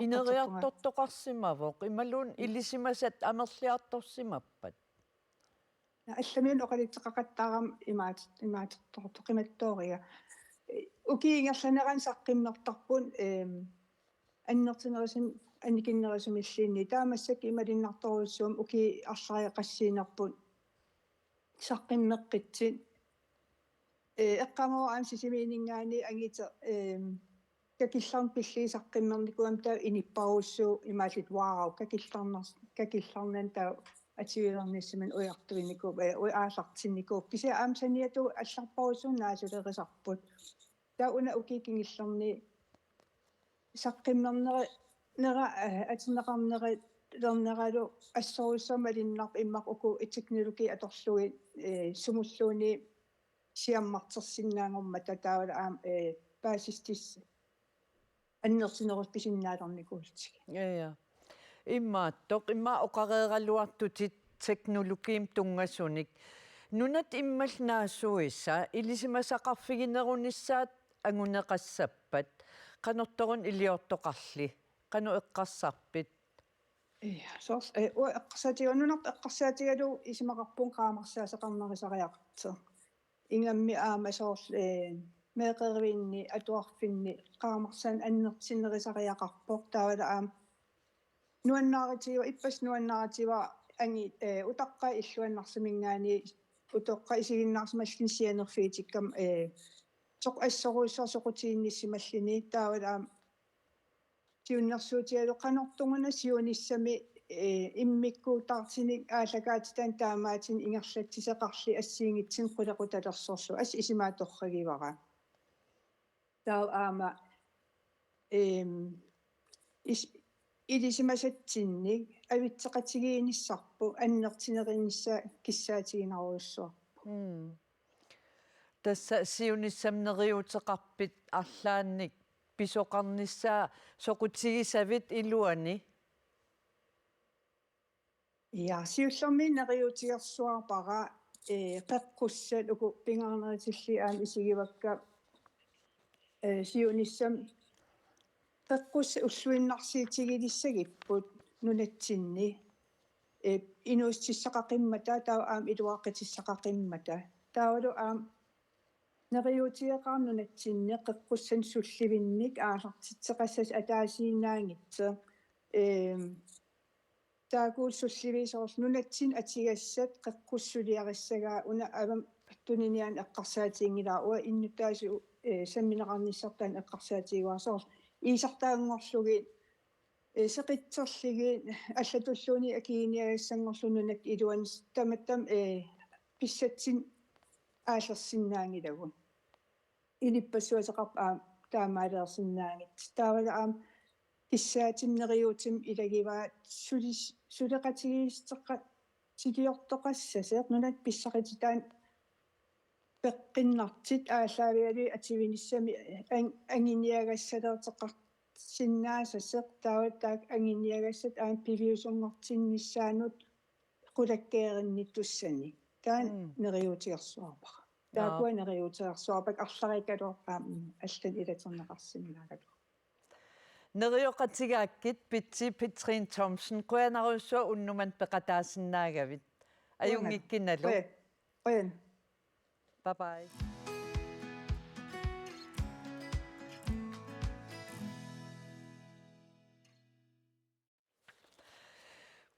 ineriartortoqarsimavoq, imaluunniit ilisimasat amerliartorsimappat? Allamiunut oqalutseqaqattaarama imaat-, imaatertortoq qimattooriga. Ee, ukiup ingerlanerani saqqummertarput, eem, annertunerusumik annikinnerusumilluunniit. Taava massakkut imalunnartorujussuuvoq ukiut arlariaqassiinerput saqqummeqqissuit. Ee, eqqaamavara aamma Sisimiuninngaanniit angisuut, eem, kakillarneq pillugit saqqummernikuugama taava inuppassuit imaallutik: Wow, kakillarner-, kakillarnani taava atuilernissaminut ujartuinnikuupput, ee, uja-, aallartinnikuupput. Kisianni aamma saniatigut allarpassuit naasulerisarput. Taava una ukiuni kingullerni saqqummerneri-, nera-, eh, atorneqarneri-, -lerneralu assorujussuaq malunnarpoq immaqa uku teknologi atorlugit, eh, sumulluunniit siammartersinnaanngormata taavalu aamma, eh, paasissutissat annertunerusut pisinnaalernikuullutik. Ja, ja. Imaattoq, immaqa oqareeraluartutit teknologiimut tunngasunik. Nunat immallu naasuisa ilisimasaqarfiginerunissaat anguneqassappat, qanortoruna iliortoqarli, qanoq eqqarsarpit? Ja, soorlu, eh, uanga eqqarsaatigalugu, nunarput eqqarsaatigalugu isumaqarpunga qaamarsaasoqarnerusariaqartoq. Ingammik aamma soorlu, eh, meeqqerivinni, atuarfinni, qaamarsaaneq annertunerusariaqarpoq, taavalu aamma nuannaarutigaara, ippassaq nuannaarutigaara angi-, eh, utaqqat illuannarsuminngaanniit utoqqaat isiginnaarsimalluni sianerfigitikkama, eh, soq-, assorujussuaq soqutiginnissimalluni, taavalu aamma siunnersuutigalugu qanortuuna siunissami, eh, immikkuutaartunik aallakaatitanik taamaattunik ingerlatsisoqarluni assigiinngitsunik qulequtalersorlugu, assut isumaga torragivara. Taava aamma, eem, is-, ilisimasatsinnik avitseqatigiinnissarput annertunerunissaa kissaatiginarujussuarpoq. Mm. Tassa siunissami neriuuteqarpit arlaannik pisoqarnissaa soqutigisavit iluani? Ja, siullermik neriuutigersuarpara, eh, qeqqussat uku pingaarnerutillugit aamma isigivakka, eh, siunissami qeqqussat ulluinnarsiutigilissagipput nunatsinni, eh, inuussutissaqaqimmata, taava aamma iluaqutissaqaqimmata. Taavalu aamma neriuutigeqaara nunatsinni qeqqussanik sullivinnik aallartitseqassasoq ataasiinnaanngitsoq. Eem, taakku sulliviit soorlu nunatsinni atugassat qeqqussuliarissagaa una avammut tuniniaaneq eqqarsaatiginngilara, uanga innuttaasut, eh, sammineqarnissartaa eqqarsaatigaara soorlu iisartaanngorlugit, eh, seqitserlugit allatulluunniit akiliiniagassanngorlugit nunatta iluani tamatta, eh, pissatsinnik aallersinnaanngilagut. Inuppassuasoqarpoq aamma taamaaliorsinnaanngitsut. Taavalu aamma kissaatinik neriuutimik ilagivaat suli-, suleqatigiissuteqatigiortoqassasoq nunat pissaqutitaat peqqinnartut aallaavigalugit atuinissamik an-, anguniagassaleertoqarsinnaasasoq taava taakku anguniagassat aamma piviusunngortinnissaannut qulakkeerinnittussanik. Taanna Mm. neriuutigersuarpara. Taakkua Aap. neriuutigersuarpakka arlariikkaluarpara aamma allanik ilatinneqarsinnaagaluarpara. Nerioqatigaakkit Pitsi Petrine Thomsen, qujanarujussuaq unnuk manna peqataasinnaagavit. Ajunngikkinnalu. Qujan-, qujan. Bye bye.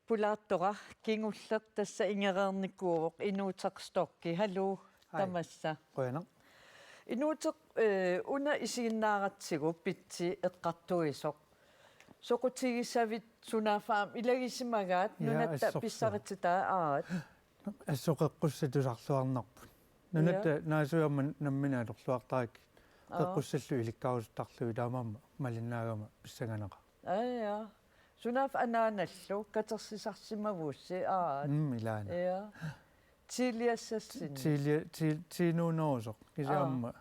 Pulaartora kingulleq tassa ingereernikuuvoq Inuuteq Storch. Haluu, Hej. Tamassa. Qujanaq. Inuuteq, eh, una isiginnaaratsigu Pitsi eqqartuisoq. Soqutigisavit sunaaffa aamma ilagisimagaat Ja, nunatta assut. Pissarititaa aat. Assut qeqqussaat tusarluarnarput. Nunatta Ja. naasuiarmat nammineq atorluartarakkit. Aa. Qeqqussallu ilikkarusuttarlugit taamaammat malinnaagama pissanganaqaaq. Aa, ja. Sunaaffa anaanallu katersisarsimavussi aat. Mm, ilaana. Ja. Tiiliassassinni. Tiili-, tiil-, tiinuunerusoq. Kisianni Aa. aamma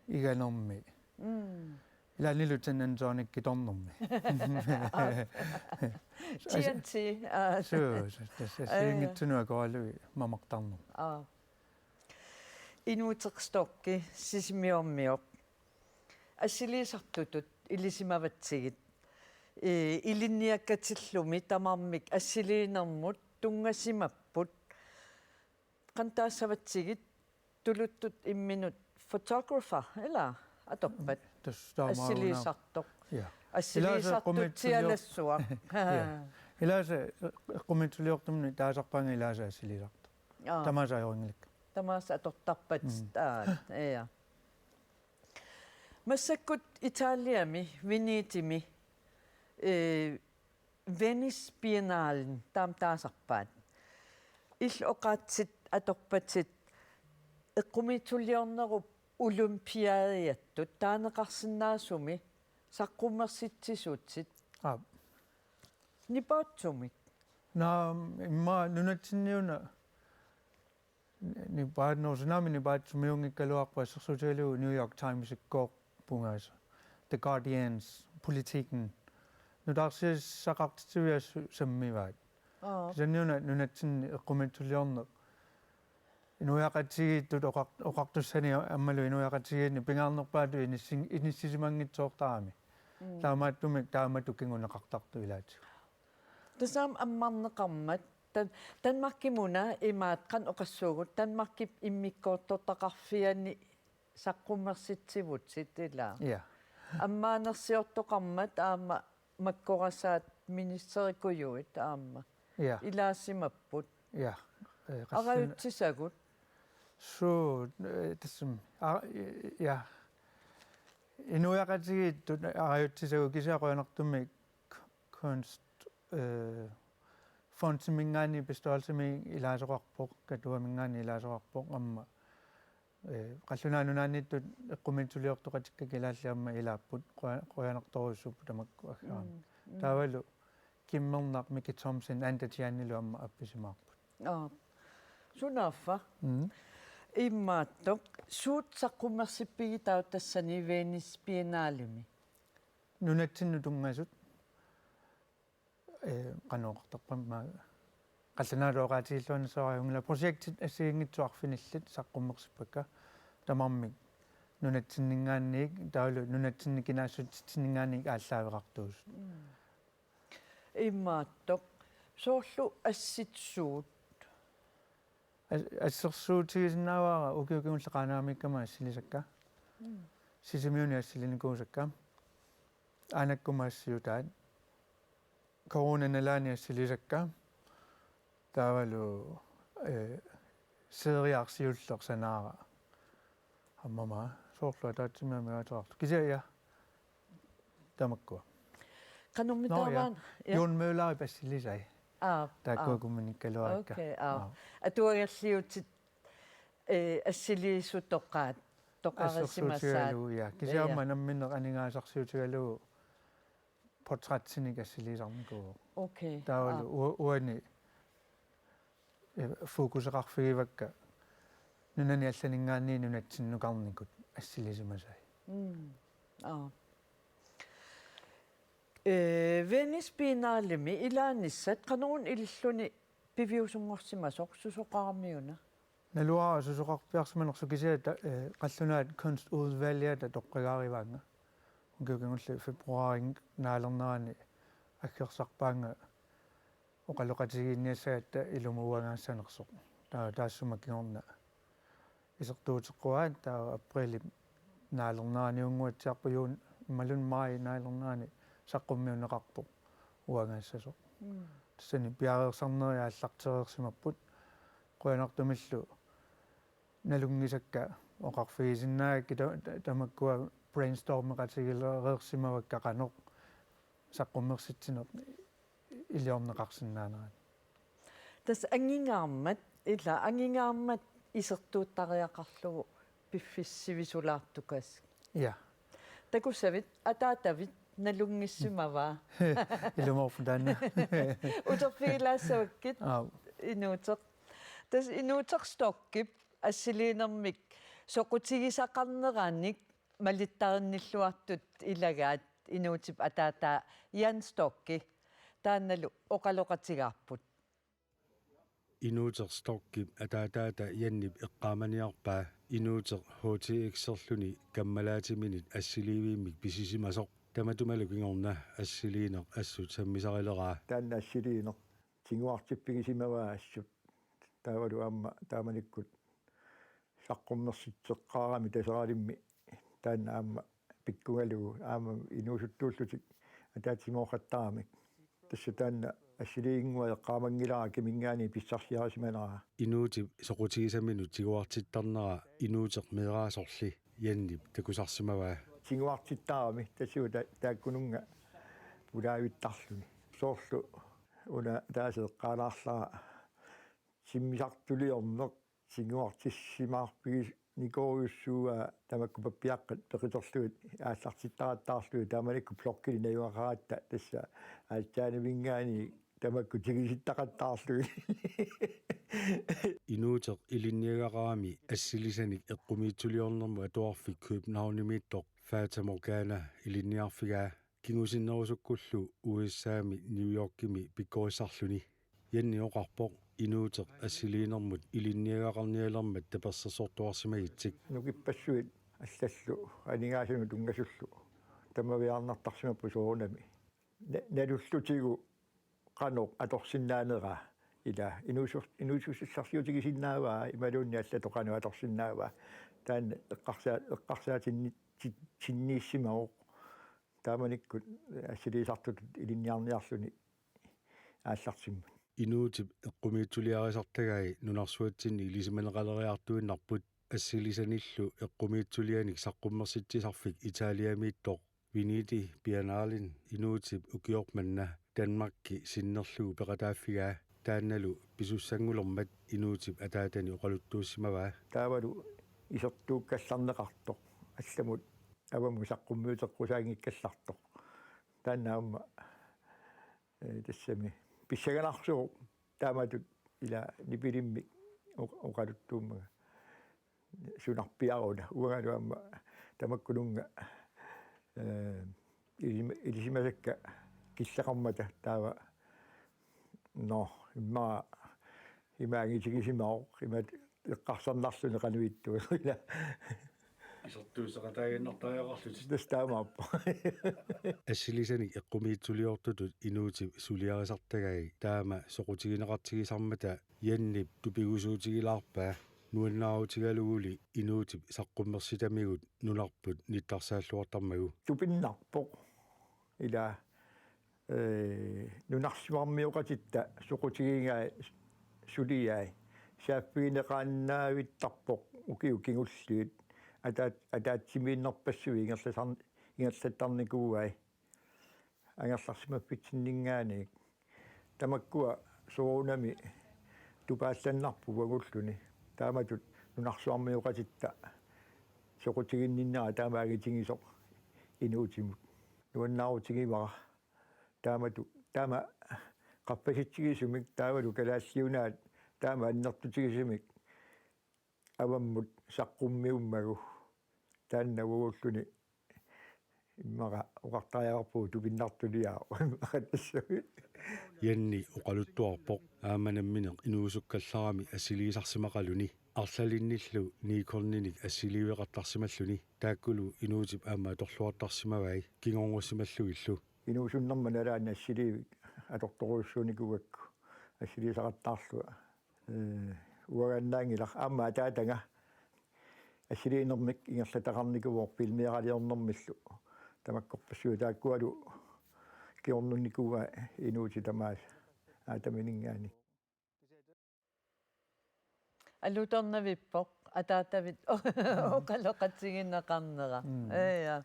iganermi. Mm. Ilaannilu Tin Antonikkitornermi. T N T, aa. Suu, suu, tassa Aa, ja. Siingitsunut akoralugu mamartarnermi. Aa. Inuuteq Storch, Sisimiormioq. Assiliisartutut ilisimavatsigit. Ee, ilinniakkatillumi tamarmik assiliinermut tunngasimapput. Qanoq taassavatsigit tuluttut imminut photographer, ilaa, atorpat? Tassa taamaavunga. Assiliisartoq. Ja. Assiliisartutsialassuaq. Ilaasa eqqumiitsulior-, ja. Ilaasa eqqumiitsuliortumini taasarpaannga ilaasa assiliisartoq. Aa. Tamaasa ajorinngilakka. Tamaasa atortarpat Mm. taat, ja. Massakkut Italiami, Venetimi, ee, Venice Biennalen taama taasarpaat. Illit oqaatsit atorpatit eqqumiitsuliornerup olympiadiattut taaneqarsinnaasumi saqqummersitsisutit. Aap. Nipaatsumik. Naa, immaqa nunatsinniuna nipaat-, no, tsunami nipaatsumiunngikkaluarpoq assersuutigalugu New York Timesikkooq pungaasa. The Guardians, Politiken. Nutaarsiassaqartitsiviat su-, sammivaat. Aa. Kisianniuna nunatsinni eqqumiitsuliorneq. Inuiaqatigiittut oqar-, oqartussanik aammalu inuiaqatigiinni pingaarnerpaatut inissin-, inissisimanngitsoortarami. Mm. Taamaattumik taamatut kinguneqartartut ilaatigut. Tassami ammarneqarmat, Dan-, Danmarkimuna imaat qanoq oqassuugut, Danmarkip immikkoortortaqarfiani saqqummersitsivutit ilaa. Ja. Ammaanersiortoqarmat aamma makkorasaat ministerikujuit aamma. Ja. Ilaasimapput. Ja. Ee, qassin- Arajutsisagut. Suu, ee, tassami. Aa, ja. Inuiaqatigiittut arajutsisagut kisianni qujanartumik kunst, øh, fondiminngaanniit, bestyrelsimiit ilaasoqarpoq, Katuaminngaanniit ilaasoqarpoq, aamma, øh, Qallunaat Nunaanniittut eqqumiitsuliortoqatikkakka ilaalli aamma ilaapput, quja-, qujanartorujussuupput tamakku aggaarami. Mm, mm. Taavalu Kimmernaq, Miki Thomsen, Anda Tianilu aamma appisimaarput. Aa. Sunaaffa? Mm. Imaattoq, suut saqqummersippigit taava tassani Venice Biennalemi? Nunatsinnut tunngasut, ee, qanoq oqartarpammi, qallunaatut oqaatigilluarnissara ajunngilaq, projektit assigiinngitsut arfinillit saqqummersippakka tamarmik nunatsinninngaanniit, taavalu nunatsinni kinaassutsitsinninngaanniit aallaaveqartuusut. Mm. Imaattoq, soorlu assit suut? As-, assersuutigisinnaavara ukioq kingulleq Qaanaamiikkama assilisakka. Mm. Sisimiuni assilinikuusakka. Aanakkuma assiutaat. Corona nalaani assilisakka. Taavalu, eh, seriarsiulleq sanaara. Aamma soorlu ataatsimiit amigaateqartoq. Kisianni ja. Tamakkua. Qanormi Nå, ja. Taavaana? Ja. Jon Møllerip assilisai. Aa, taakkua aa. Kommunikkaluarakka. Okay, aa. Aa. Atuagalliutit, eh, assiliisutoqaat. Toqarisimasaat. Assersuutigalugu, ja. Kisianni aamma, ja, namminneq aningaasarsiutigalugu portrætsinik assiliisarnikuuvoq. Okay. Taavalu, aa, u-, uani, eh, fokuseqarfigivakka nunani allaninngaanniit nunatsinnukarnikut assilisimasai. Mm. Aa. Eh, Venice Biennalemi ilaanissat qanoruna ililluni piviusunngorsimasoq, susoqaramiuna? Naluara susoqarpiarsimanersoq, kisianni ta-, eh, qallunaat kunstudvalgiata toqqagaarivaannga. Ukioq kingulleq februaarip naalernerani aggersarpaannga oqaloqatigiinniassagatta ilumut uangaassanersoq. Taava taassuma kingorna isertuuteqquaat, taava aprilip naalerneraniunnguatsiarpoq, juunip imaluunniit maajip naalernerani saqqummiunneqarpoq uangaassasoq. Mm. Tassani piareersarneri aallartereersimapput, qujanartumillu nalunngisakka oqarfigisinnaagakkit ta-, ta-, tamakkua brainstormeqatigilereersimavakka qanoq saqqummersitsineq iliorneqarsinnaanerani. Tassa angingaarmat, ila angingaarmat isertuuttariaqarlugu piffissaq sivisulaartukaasik. Ja. Takussavit, ataatavit nalunngissimavaa? Ilumoorpoq taanna. Uterfigilaassavakkit. Aap. Inuuteq. Tassa Inuuteq Stockip assiliinermik soqutigisaqarneranik malittarinnilluartut ilagaat Inuutip ataataa Jan Stocki, taannalu oqaloqatigaarput. Inuuteq Stockip ataataata Janip eqqaamaniarpaa Inuuteq H T X-erluni kammalaatiminit assiliivimmik pisisimasoq. Tamatumalu kingorna assiliineq assut sammisarileraa. Taanna assiliineq tiguartippigisimavaa assut. Taavalu aamma taamanikkut saqqummersitseqqaarami Taseralimmi, taanna aamma pikkugalugu aamma inuusuttuullutik ataatsimoorqattaramik. Tassa taanna assiliinnguaq eqqaamanngilara kiminngaanniit pissarsiarisimanera. Inuutip soqutigisaminut tiguartittarnera Inuuteq meeraasorli Janip takusarsimavaa. Tiguartittarami tassuuta taakkununnga pulaavittarluni. Soorlu una ataaseq eqqaalaarlara timmisartuliorneq tiguartissimaarpiginikuujussua tamakku pappiaqqat peqiterlugit aallartittaqattaarlugit taamanikkut blokkini najugaqaratta tassa altaanivinngaanniit tamakku tigisittaqattaarlugit. Inuuteq ilinniagaqarami assilisanik eqqumiitsuliornermut atuarfik Københavnimiittoq Fata Morgana ilinniarfigaa. Kingusinnerusukkullu U S A-mi New Yorkimi pikkorissarluni. Janni oqarpoq Inuuteq assiliinermut ilinniagaqarnialermat tapersersortuarsimagitsik. Nukippassuit allallu aningaasanut tunngasullu tamaviaarnartarsimapput soorunami. Na-, nalullutigu qanoq atorsinnaaneraa, ila inuusu-, inuusussarsiutigisinnaavaa imaluunniit allatut qanoq atorsinnaavaa. Taanna eqqarsaa-, eqqarsaatinni-, ti-, tinniissimavoq. Taamanikkut assiliisartutut ilinniarniarluni aallartimmat. Inuutip eqqumiitsuliarisartagai nunarsuatsinni ilisimaneqaleriartuinnarput assilisanillu eqqumiitsulianik saqqummersitsisarfik Italiamiittoq Venedig Biennalen Inuutip ukioq manna Danmarki sinnerlugu peqataaffigaa, taannalu pisussanngulermat Inuutip ataatani oqaluttuussimavaa. Taavalu isertuukkallarneqartoq, allamut avammut saqqummiuteqqusaanngikkallartoq. Taanna aamma, eh, tassami pissanganarsuuvoq taamatut ila nipilimmik oq-, oqaluttuummanga. Sunarpiaruna, uangalu aamma tamakkununnga, eh, ilisima-, ilisimasakka killeqarmata taava. Nå, immaqa ima angitigisimavoq, ima eqqarsarnarluni qanoq ittuusoq ila. Isertuussaqataaginnartariaqarlutit. Tassa taamaappoq. Assilisanik eqqumiitsuliortutut Inuutip suliarisartagai taama soqutigineqartigisarmata Jannip tupigusuutigilaarpaa, nuannaarutigaluguli Inuutip saqqummersitamigut nunarput nittarsaalluartarmagu. Tupinnarpoq. Ila, eh, nunarsuarmioqatitta soqutigigai suliai. Saaffigineqaannavittarpoq ukiut kingulliit. Ataat-, ataatsimiinnerpassuit ingerlasar-, ingerlattarnikuuai. Angerlarsimaffitsinninngaanniit. Tamakkua soorunami tupaallannarput uagulluni. Taamatut nunarsuarmioqatitta soqutiginninnera taama angitigisoq inuutimut. Nuannaarutigivara taamatut, taama qaffasitsigisumik taavalu kalaalliunaat taama annertutigisumik avammut saqqummiummagu, taanna uagulluni immaqa oqartariaqarpugut tupinnartuliaaq immaqa tassunga. Janni oqaluttuarpoq aamma nammineq inuusukkallarami assiliisarsimaqaluni, arlalinnillu Nikoninik assiliiveqartarsimalluni, taakkulu inuutip aamma atorluartarsimavai kingornussimallugillu. Inuusunnerma nalaani assiliivik atortorujussuunikuugakku assiliisaqattaarlunga. Ee, uangaannaanngilaq, aamma ataataga assiliinermik ingerlataqarnikuuvoq filmiliornermillu. Tamakkorpassuit taakkualu kingornunnikuuai inuutit tamaasa aataminngaanniit. Alutornavippoq ataatavit oqaloqatigineqarnera. Mm. Ja.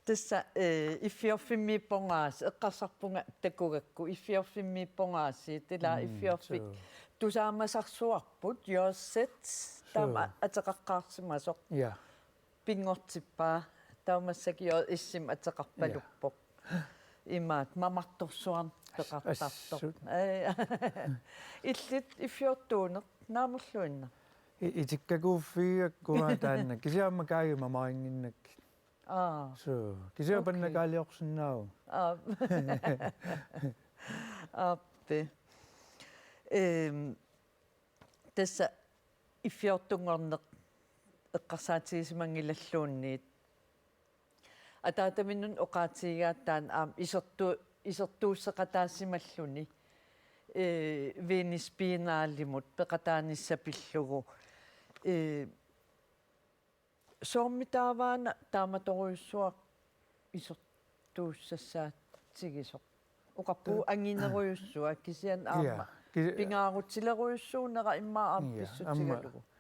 Tassa, eh, Iffiorfimmiippoq aasiit, eqqarsarpunga takugakku, Iffiorfimmiippoq aasiit, ila Mm, Iffiorfik suu. Tusaamasarsuarput, J Z, taama Suu. Ateqaqqaarsimasoq. Ja. Pinngortippaa, taava massakkut J S-imik ateqarpaluppoq. Ja. Imaat, mamartorsuarneq peqartartoq. Assut. Ai. Illit Iffiortuuneq, naamerluinnaq. I-, itikkakuuffigigakku taanna. Kisianni aamma Kaagi mamarinnginnakkit. Aa. Suu. Kisianni Okay. Pannakaaliorsinnaavoq. Aa. Aappi. Ehm, tassa Iffiortunngorneq eqqarsaatigisimanngilluunniit. Ataataminnut oqaatigigaat taanna aamma isertu-, isertuusseqataasimalluni, eh, Venus Biennalemut peqataanissaq pillugu. Eh, soormitaava una taamatorujussuaq isertuussassaatigisoq? Oqarpugut anginerujussuaq kisianni aamma Ja, ki-, pingaarutilerujussuunera immaqa aamma Ja, pissutigalugu. Aamma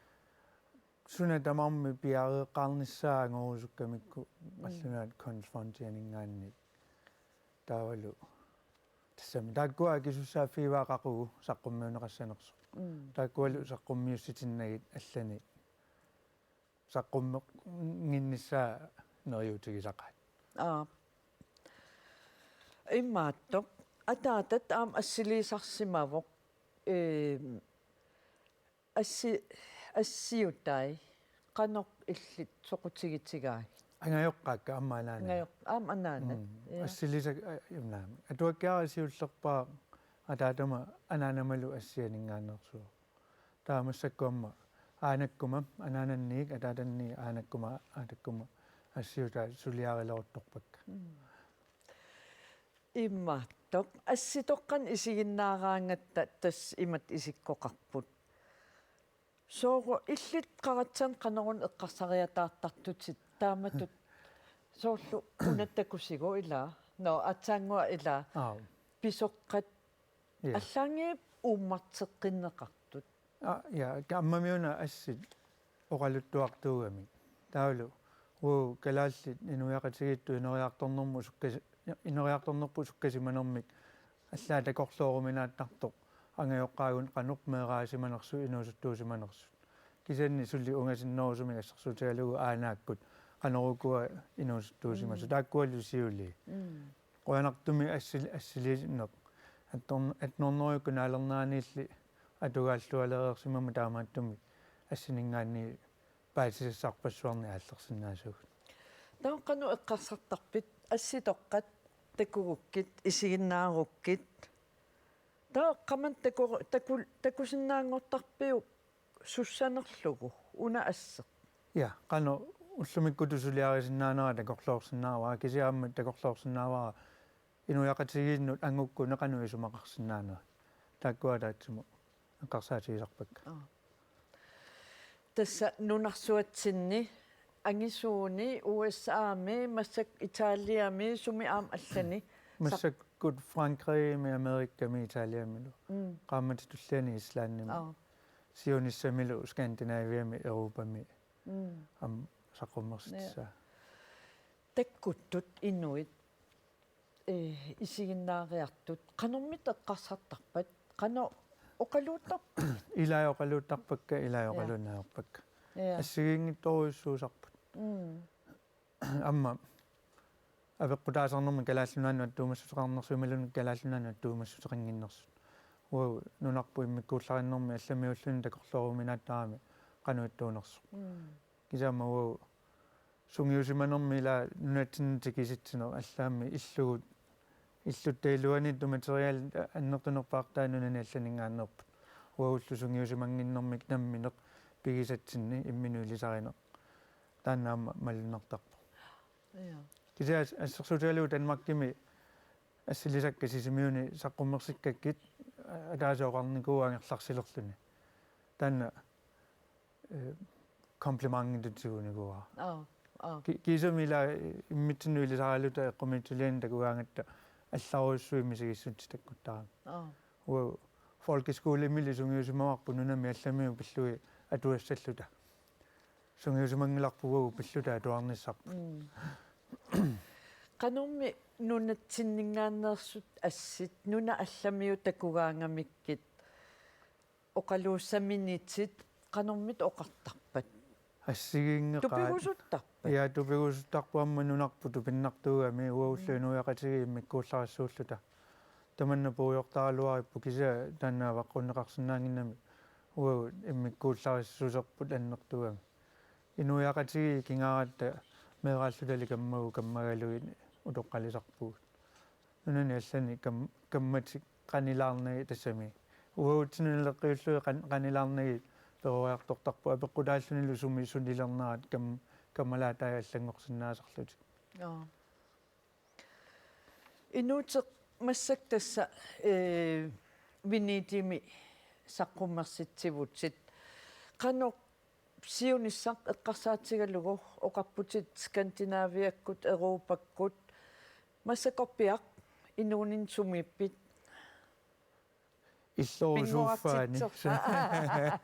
suna tamarmi piareeqqaarnissaa angorusukkamikku Mm. Qallunaat Kunstfondianinngaanniit. Taavalu tassami taakkua akisussaaffigaat qaqugu saqqummiunneqassanersoq. Mm. Taakkualu saqqummiussitinnagit allanik saqqummeqqinnginnissaa neriuutigisaqaat. Aa. Imaattoq. Ataatat aamma assiliisarsimavoq. Ehm, assi-, assiutai. Qanoq illit soqutigitigaagit? Angajoqqaakka aamma anaanat. Angajoq-, aamma anaanat. Mm. Ja. Assiliisa-, a-, naamik. Atuakkiaraq siullerpaaq ataatama anaanamalu assianinngaanneersuuvoq. Taava massakkut aamma aanakkuma, anaananniit, ataatanniit, aanakkuma, aatakkuma assiutaat suliarileruttorpakka. Mm. Imaattoq, assitoqqanik isiginnaaraangatta tassa imatut isikkoqarput. Soorlu illit qaratsanik qanoruna eqqarsariataartartutit taamatut soorlu una takusigu ilaa, no, aatsaannguaq ilaa, Aap. Pisoqqat Ja. Allaanngilaq uummarteqqinneqartut. Aa, ja, ka-, ammami una assit oqaluttuartuugamik. Taavalu, uu, kalaallit inuiaqatigiittut ineriartornermut sukkasi-, ineriartornerput sukkasimanermik allaat takorlooruminaattartoq angajoqqaagut qanoq meeraasimanersut inuusuttuusimanersut. Kisianni suli ungasinnerusumik assersuutigalugu aanaakkut qanorukua inuusuttuusimasut. Mm. Taakkualu siulii. Mm. Qujanartumik assil-, assiliineq. Attorn-, attornerujukkut naalerneraniilli atugaallualereersimammat taamaattumik assininngaanniit paasisassarpassuarnik aallersinnaasugut. Taava qanoq eqqarsartarpit assitoqqat takugukkit, isiginnaarukkit? Taava qamani taku-, taku-, takusinnaanngortarpiuk sussanerlugu una asseq? Ja, qanoq ullumikkutut suliarisinnaanera takorloorsinnaavara, kisianni aamma takorloorsinnaavara inuiaqatigiinnut angukkut qanoq isumaqarsinnaanerat. Taakkua ataatsimut eqqarsaatigisarpakka. Aa. Tassa nunarsuatsinni, angisuuni, U S A-mi, massakkut Italiami, sumi aamma allani. Massakkut Frankrigimi, Amerikami, Italiamilu. Mm. Qaammatip tulliani Islandimi. Aa. Siunissamilu Skandinaviami, Europami. Mm. Aamma saqqummersitsissaat. Ja. Takkuttut inuit, eh, isiginnaariartut, qanormita eqqarsartarpat, qanoq oqaluuttarpat? Ilai oqaluuttarpakka, ilai Ja. Oqaluunnaarpakka. Ja. Assigiinngitsorujussuusarput. Mm. Aamma apeqqutaasarnermi Kalaallit Nunaannut attuumassuteqarnersut imaluunniit Kalaallit Nunaannut attuumassuteqannginnersut. Uagut nunarput immikkuullarinnermi allamiulluni takorlooruminaattarami qanoq ittuunersoq. Mm. Kisianni aamma uagut sungiusimanermi ila nunatsinni tikisitsineq allaammi illugut, illuttap iluani materialit annertunerpaartaat nunani allaninngaanneerput. Uagullu sungiusimannginnermik nammineq pigisatsinni imminut ilisarineq. Taanna aamma malunnartarpoq. Ja. Kisianni as-, assersuutigalugu Danmarkimi assilisakkat Sisimiuni saqqummersikkakkit, a-, ataaseq oqarnikuuvoq angerlarsilerluni. Taanna, eh, komplimentit tigunikuuara. Aap, aap. Ki-, kiisami ila immitsinnut ilisaraluta eqqumiitsulianik takugaangatta allarujussuit misigissutsitakkuttarami. Aap. Uagut folkeskolemilu sungiusimavarput nunami allamiut pillugit atuassalluta. Sungiusimanngilarput uagut pilluta atuarnissarput. Mm. Qanormi nunatsinninngaanneersut assit, nunat allamiut takugaangamikkit oqaluussaminitit, qanormita oqartarpat? Assigiinngeqaat. Tupigusuttarpat? Ja, tupigusuttarput aamma nunarput tupinnartuugami uagullu Mm. inuiaqatigiit immikkuullarissuulluta. Tamanna puigortaraluaripput kisianni taanna avaqqunneqarsinnaannginnami uagut immikkuullarissuserput annertuugami. Inuiaqatigiit kingaaratta meeraallutali kammagut kammagalugit utoqqalisarpugut. Nunani allani kam-, kammatik qanilaarnagit tassami. Uagutsinnut naleqqiullugit qan-, qanilaarnagit peroriartortarput apeqqutaallunilu sumi sulilernerat kam-, kammalaataat allanngorsinnaasarlutik. Joo. Inuuteq massakkut tassa, eh, Venedimi saqqummersitsivutit. Qanoq siunissaq eqqarsaatigalugu oqarputit Skandinaviakkut, Europakkut, massakkorpiaq inuuninni sumiippit? Illorusuuffaani. Pinngortitserpa?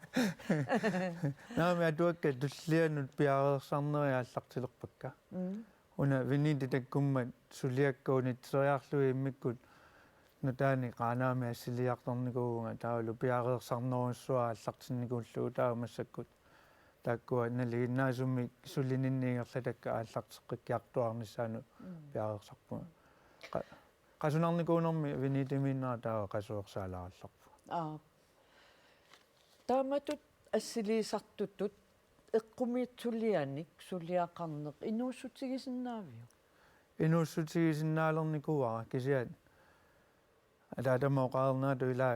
Naamik, atuakkat tullianut piareersarnerit aallartilerpakka. Mm. Una Venedig takkummat suliakka unitseriarlugit immikkut nutaani Qaanaami assiliartornikuuvunga, taavalu piareersarnerujussuaq aallartinnikuullugu taava massakkut taakkua nalinginnaasumik sulininni ingerlatakkat aallarteqqikkiartuaarnissaannut Mm. piareersarpunga. Qa-, qasunarnikuunermi Venedimiinnera taava qasuersaalaarallarpunga. Aap. Taamatut assiliisartutut eqqumiitsulianik suliaqarneq inuussutigisinnaaviuk? Inuussutigisinnaalernikuuara, kisianni ataatama oqarnertut ila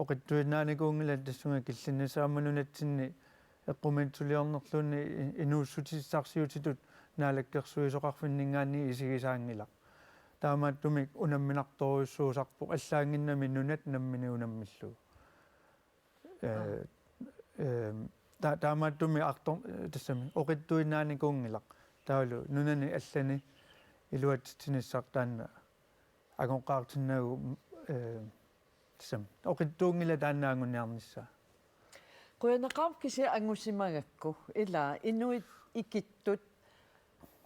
oqitsuinnaanikuunngilaq tassunga killinnissaq aamma nunatsinni eqqumiitsuliornerluunniit i-, inuussutissarsiutitut naalakkersuisoqarfinninngaanniit isigisaanngilaq. Taamaattumik unamminartorujussuusarpoq allaannginnami nunat namminneq unammillugu. Eh, Aap. eh, ta-, taamaattumik artor-, tassami oqitsuinnaanikuunngilaq. Taavalu nunani allani iluatsitsinissaq taanna angoqqaartinnagu, eh, tassami oqitsuunngilaq taanna anguniarnissaa. Qujanaqaaq kisianni angusimagakku, ila inuit ikittut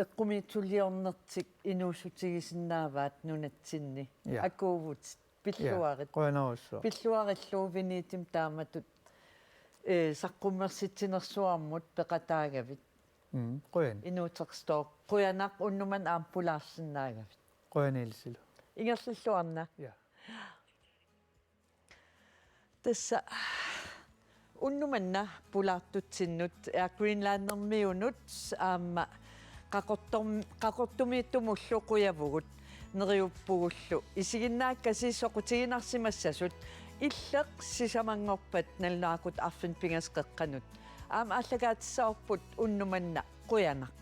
eqqumiitsuliornertik inuussutigisinnaavaat nunatsinni. Ja. Akuuvutit. Ja, pilluarit. Qujanarsuaq. Pilluarillu Venedimut taamatut, eh, saqqummersitsinersuarmut peqataagavit. Mm, qujan. Inuuteq Store. Qujanaq unnuk manna aamma pulaarsinnaagavit. Qujanaq ilissilu. Ingerlalluarna. Ja. Tassa unnuk manna pulaartutsinnut Air Greenlandermiunut aamma Qaqortorm-, Qaqortumiittumullu qujavugut, neriuppugullu isiginnaakkasi soqutiginarsimassasut. Illeq sisamanngorpat nalunaaqutaq arfineq-pingasut qeqqanut. Aamma aallakaatissavarput unnuk manna qujanaq.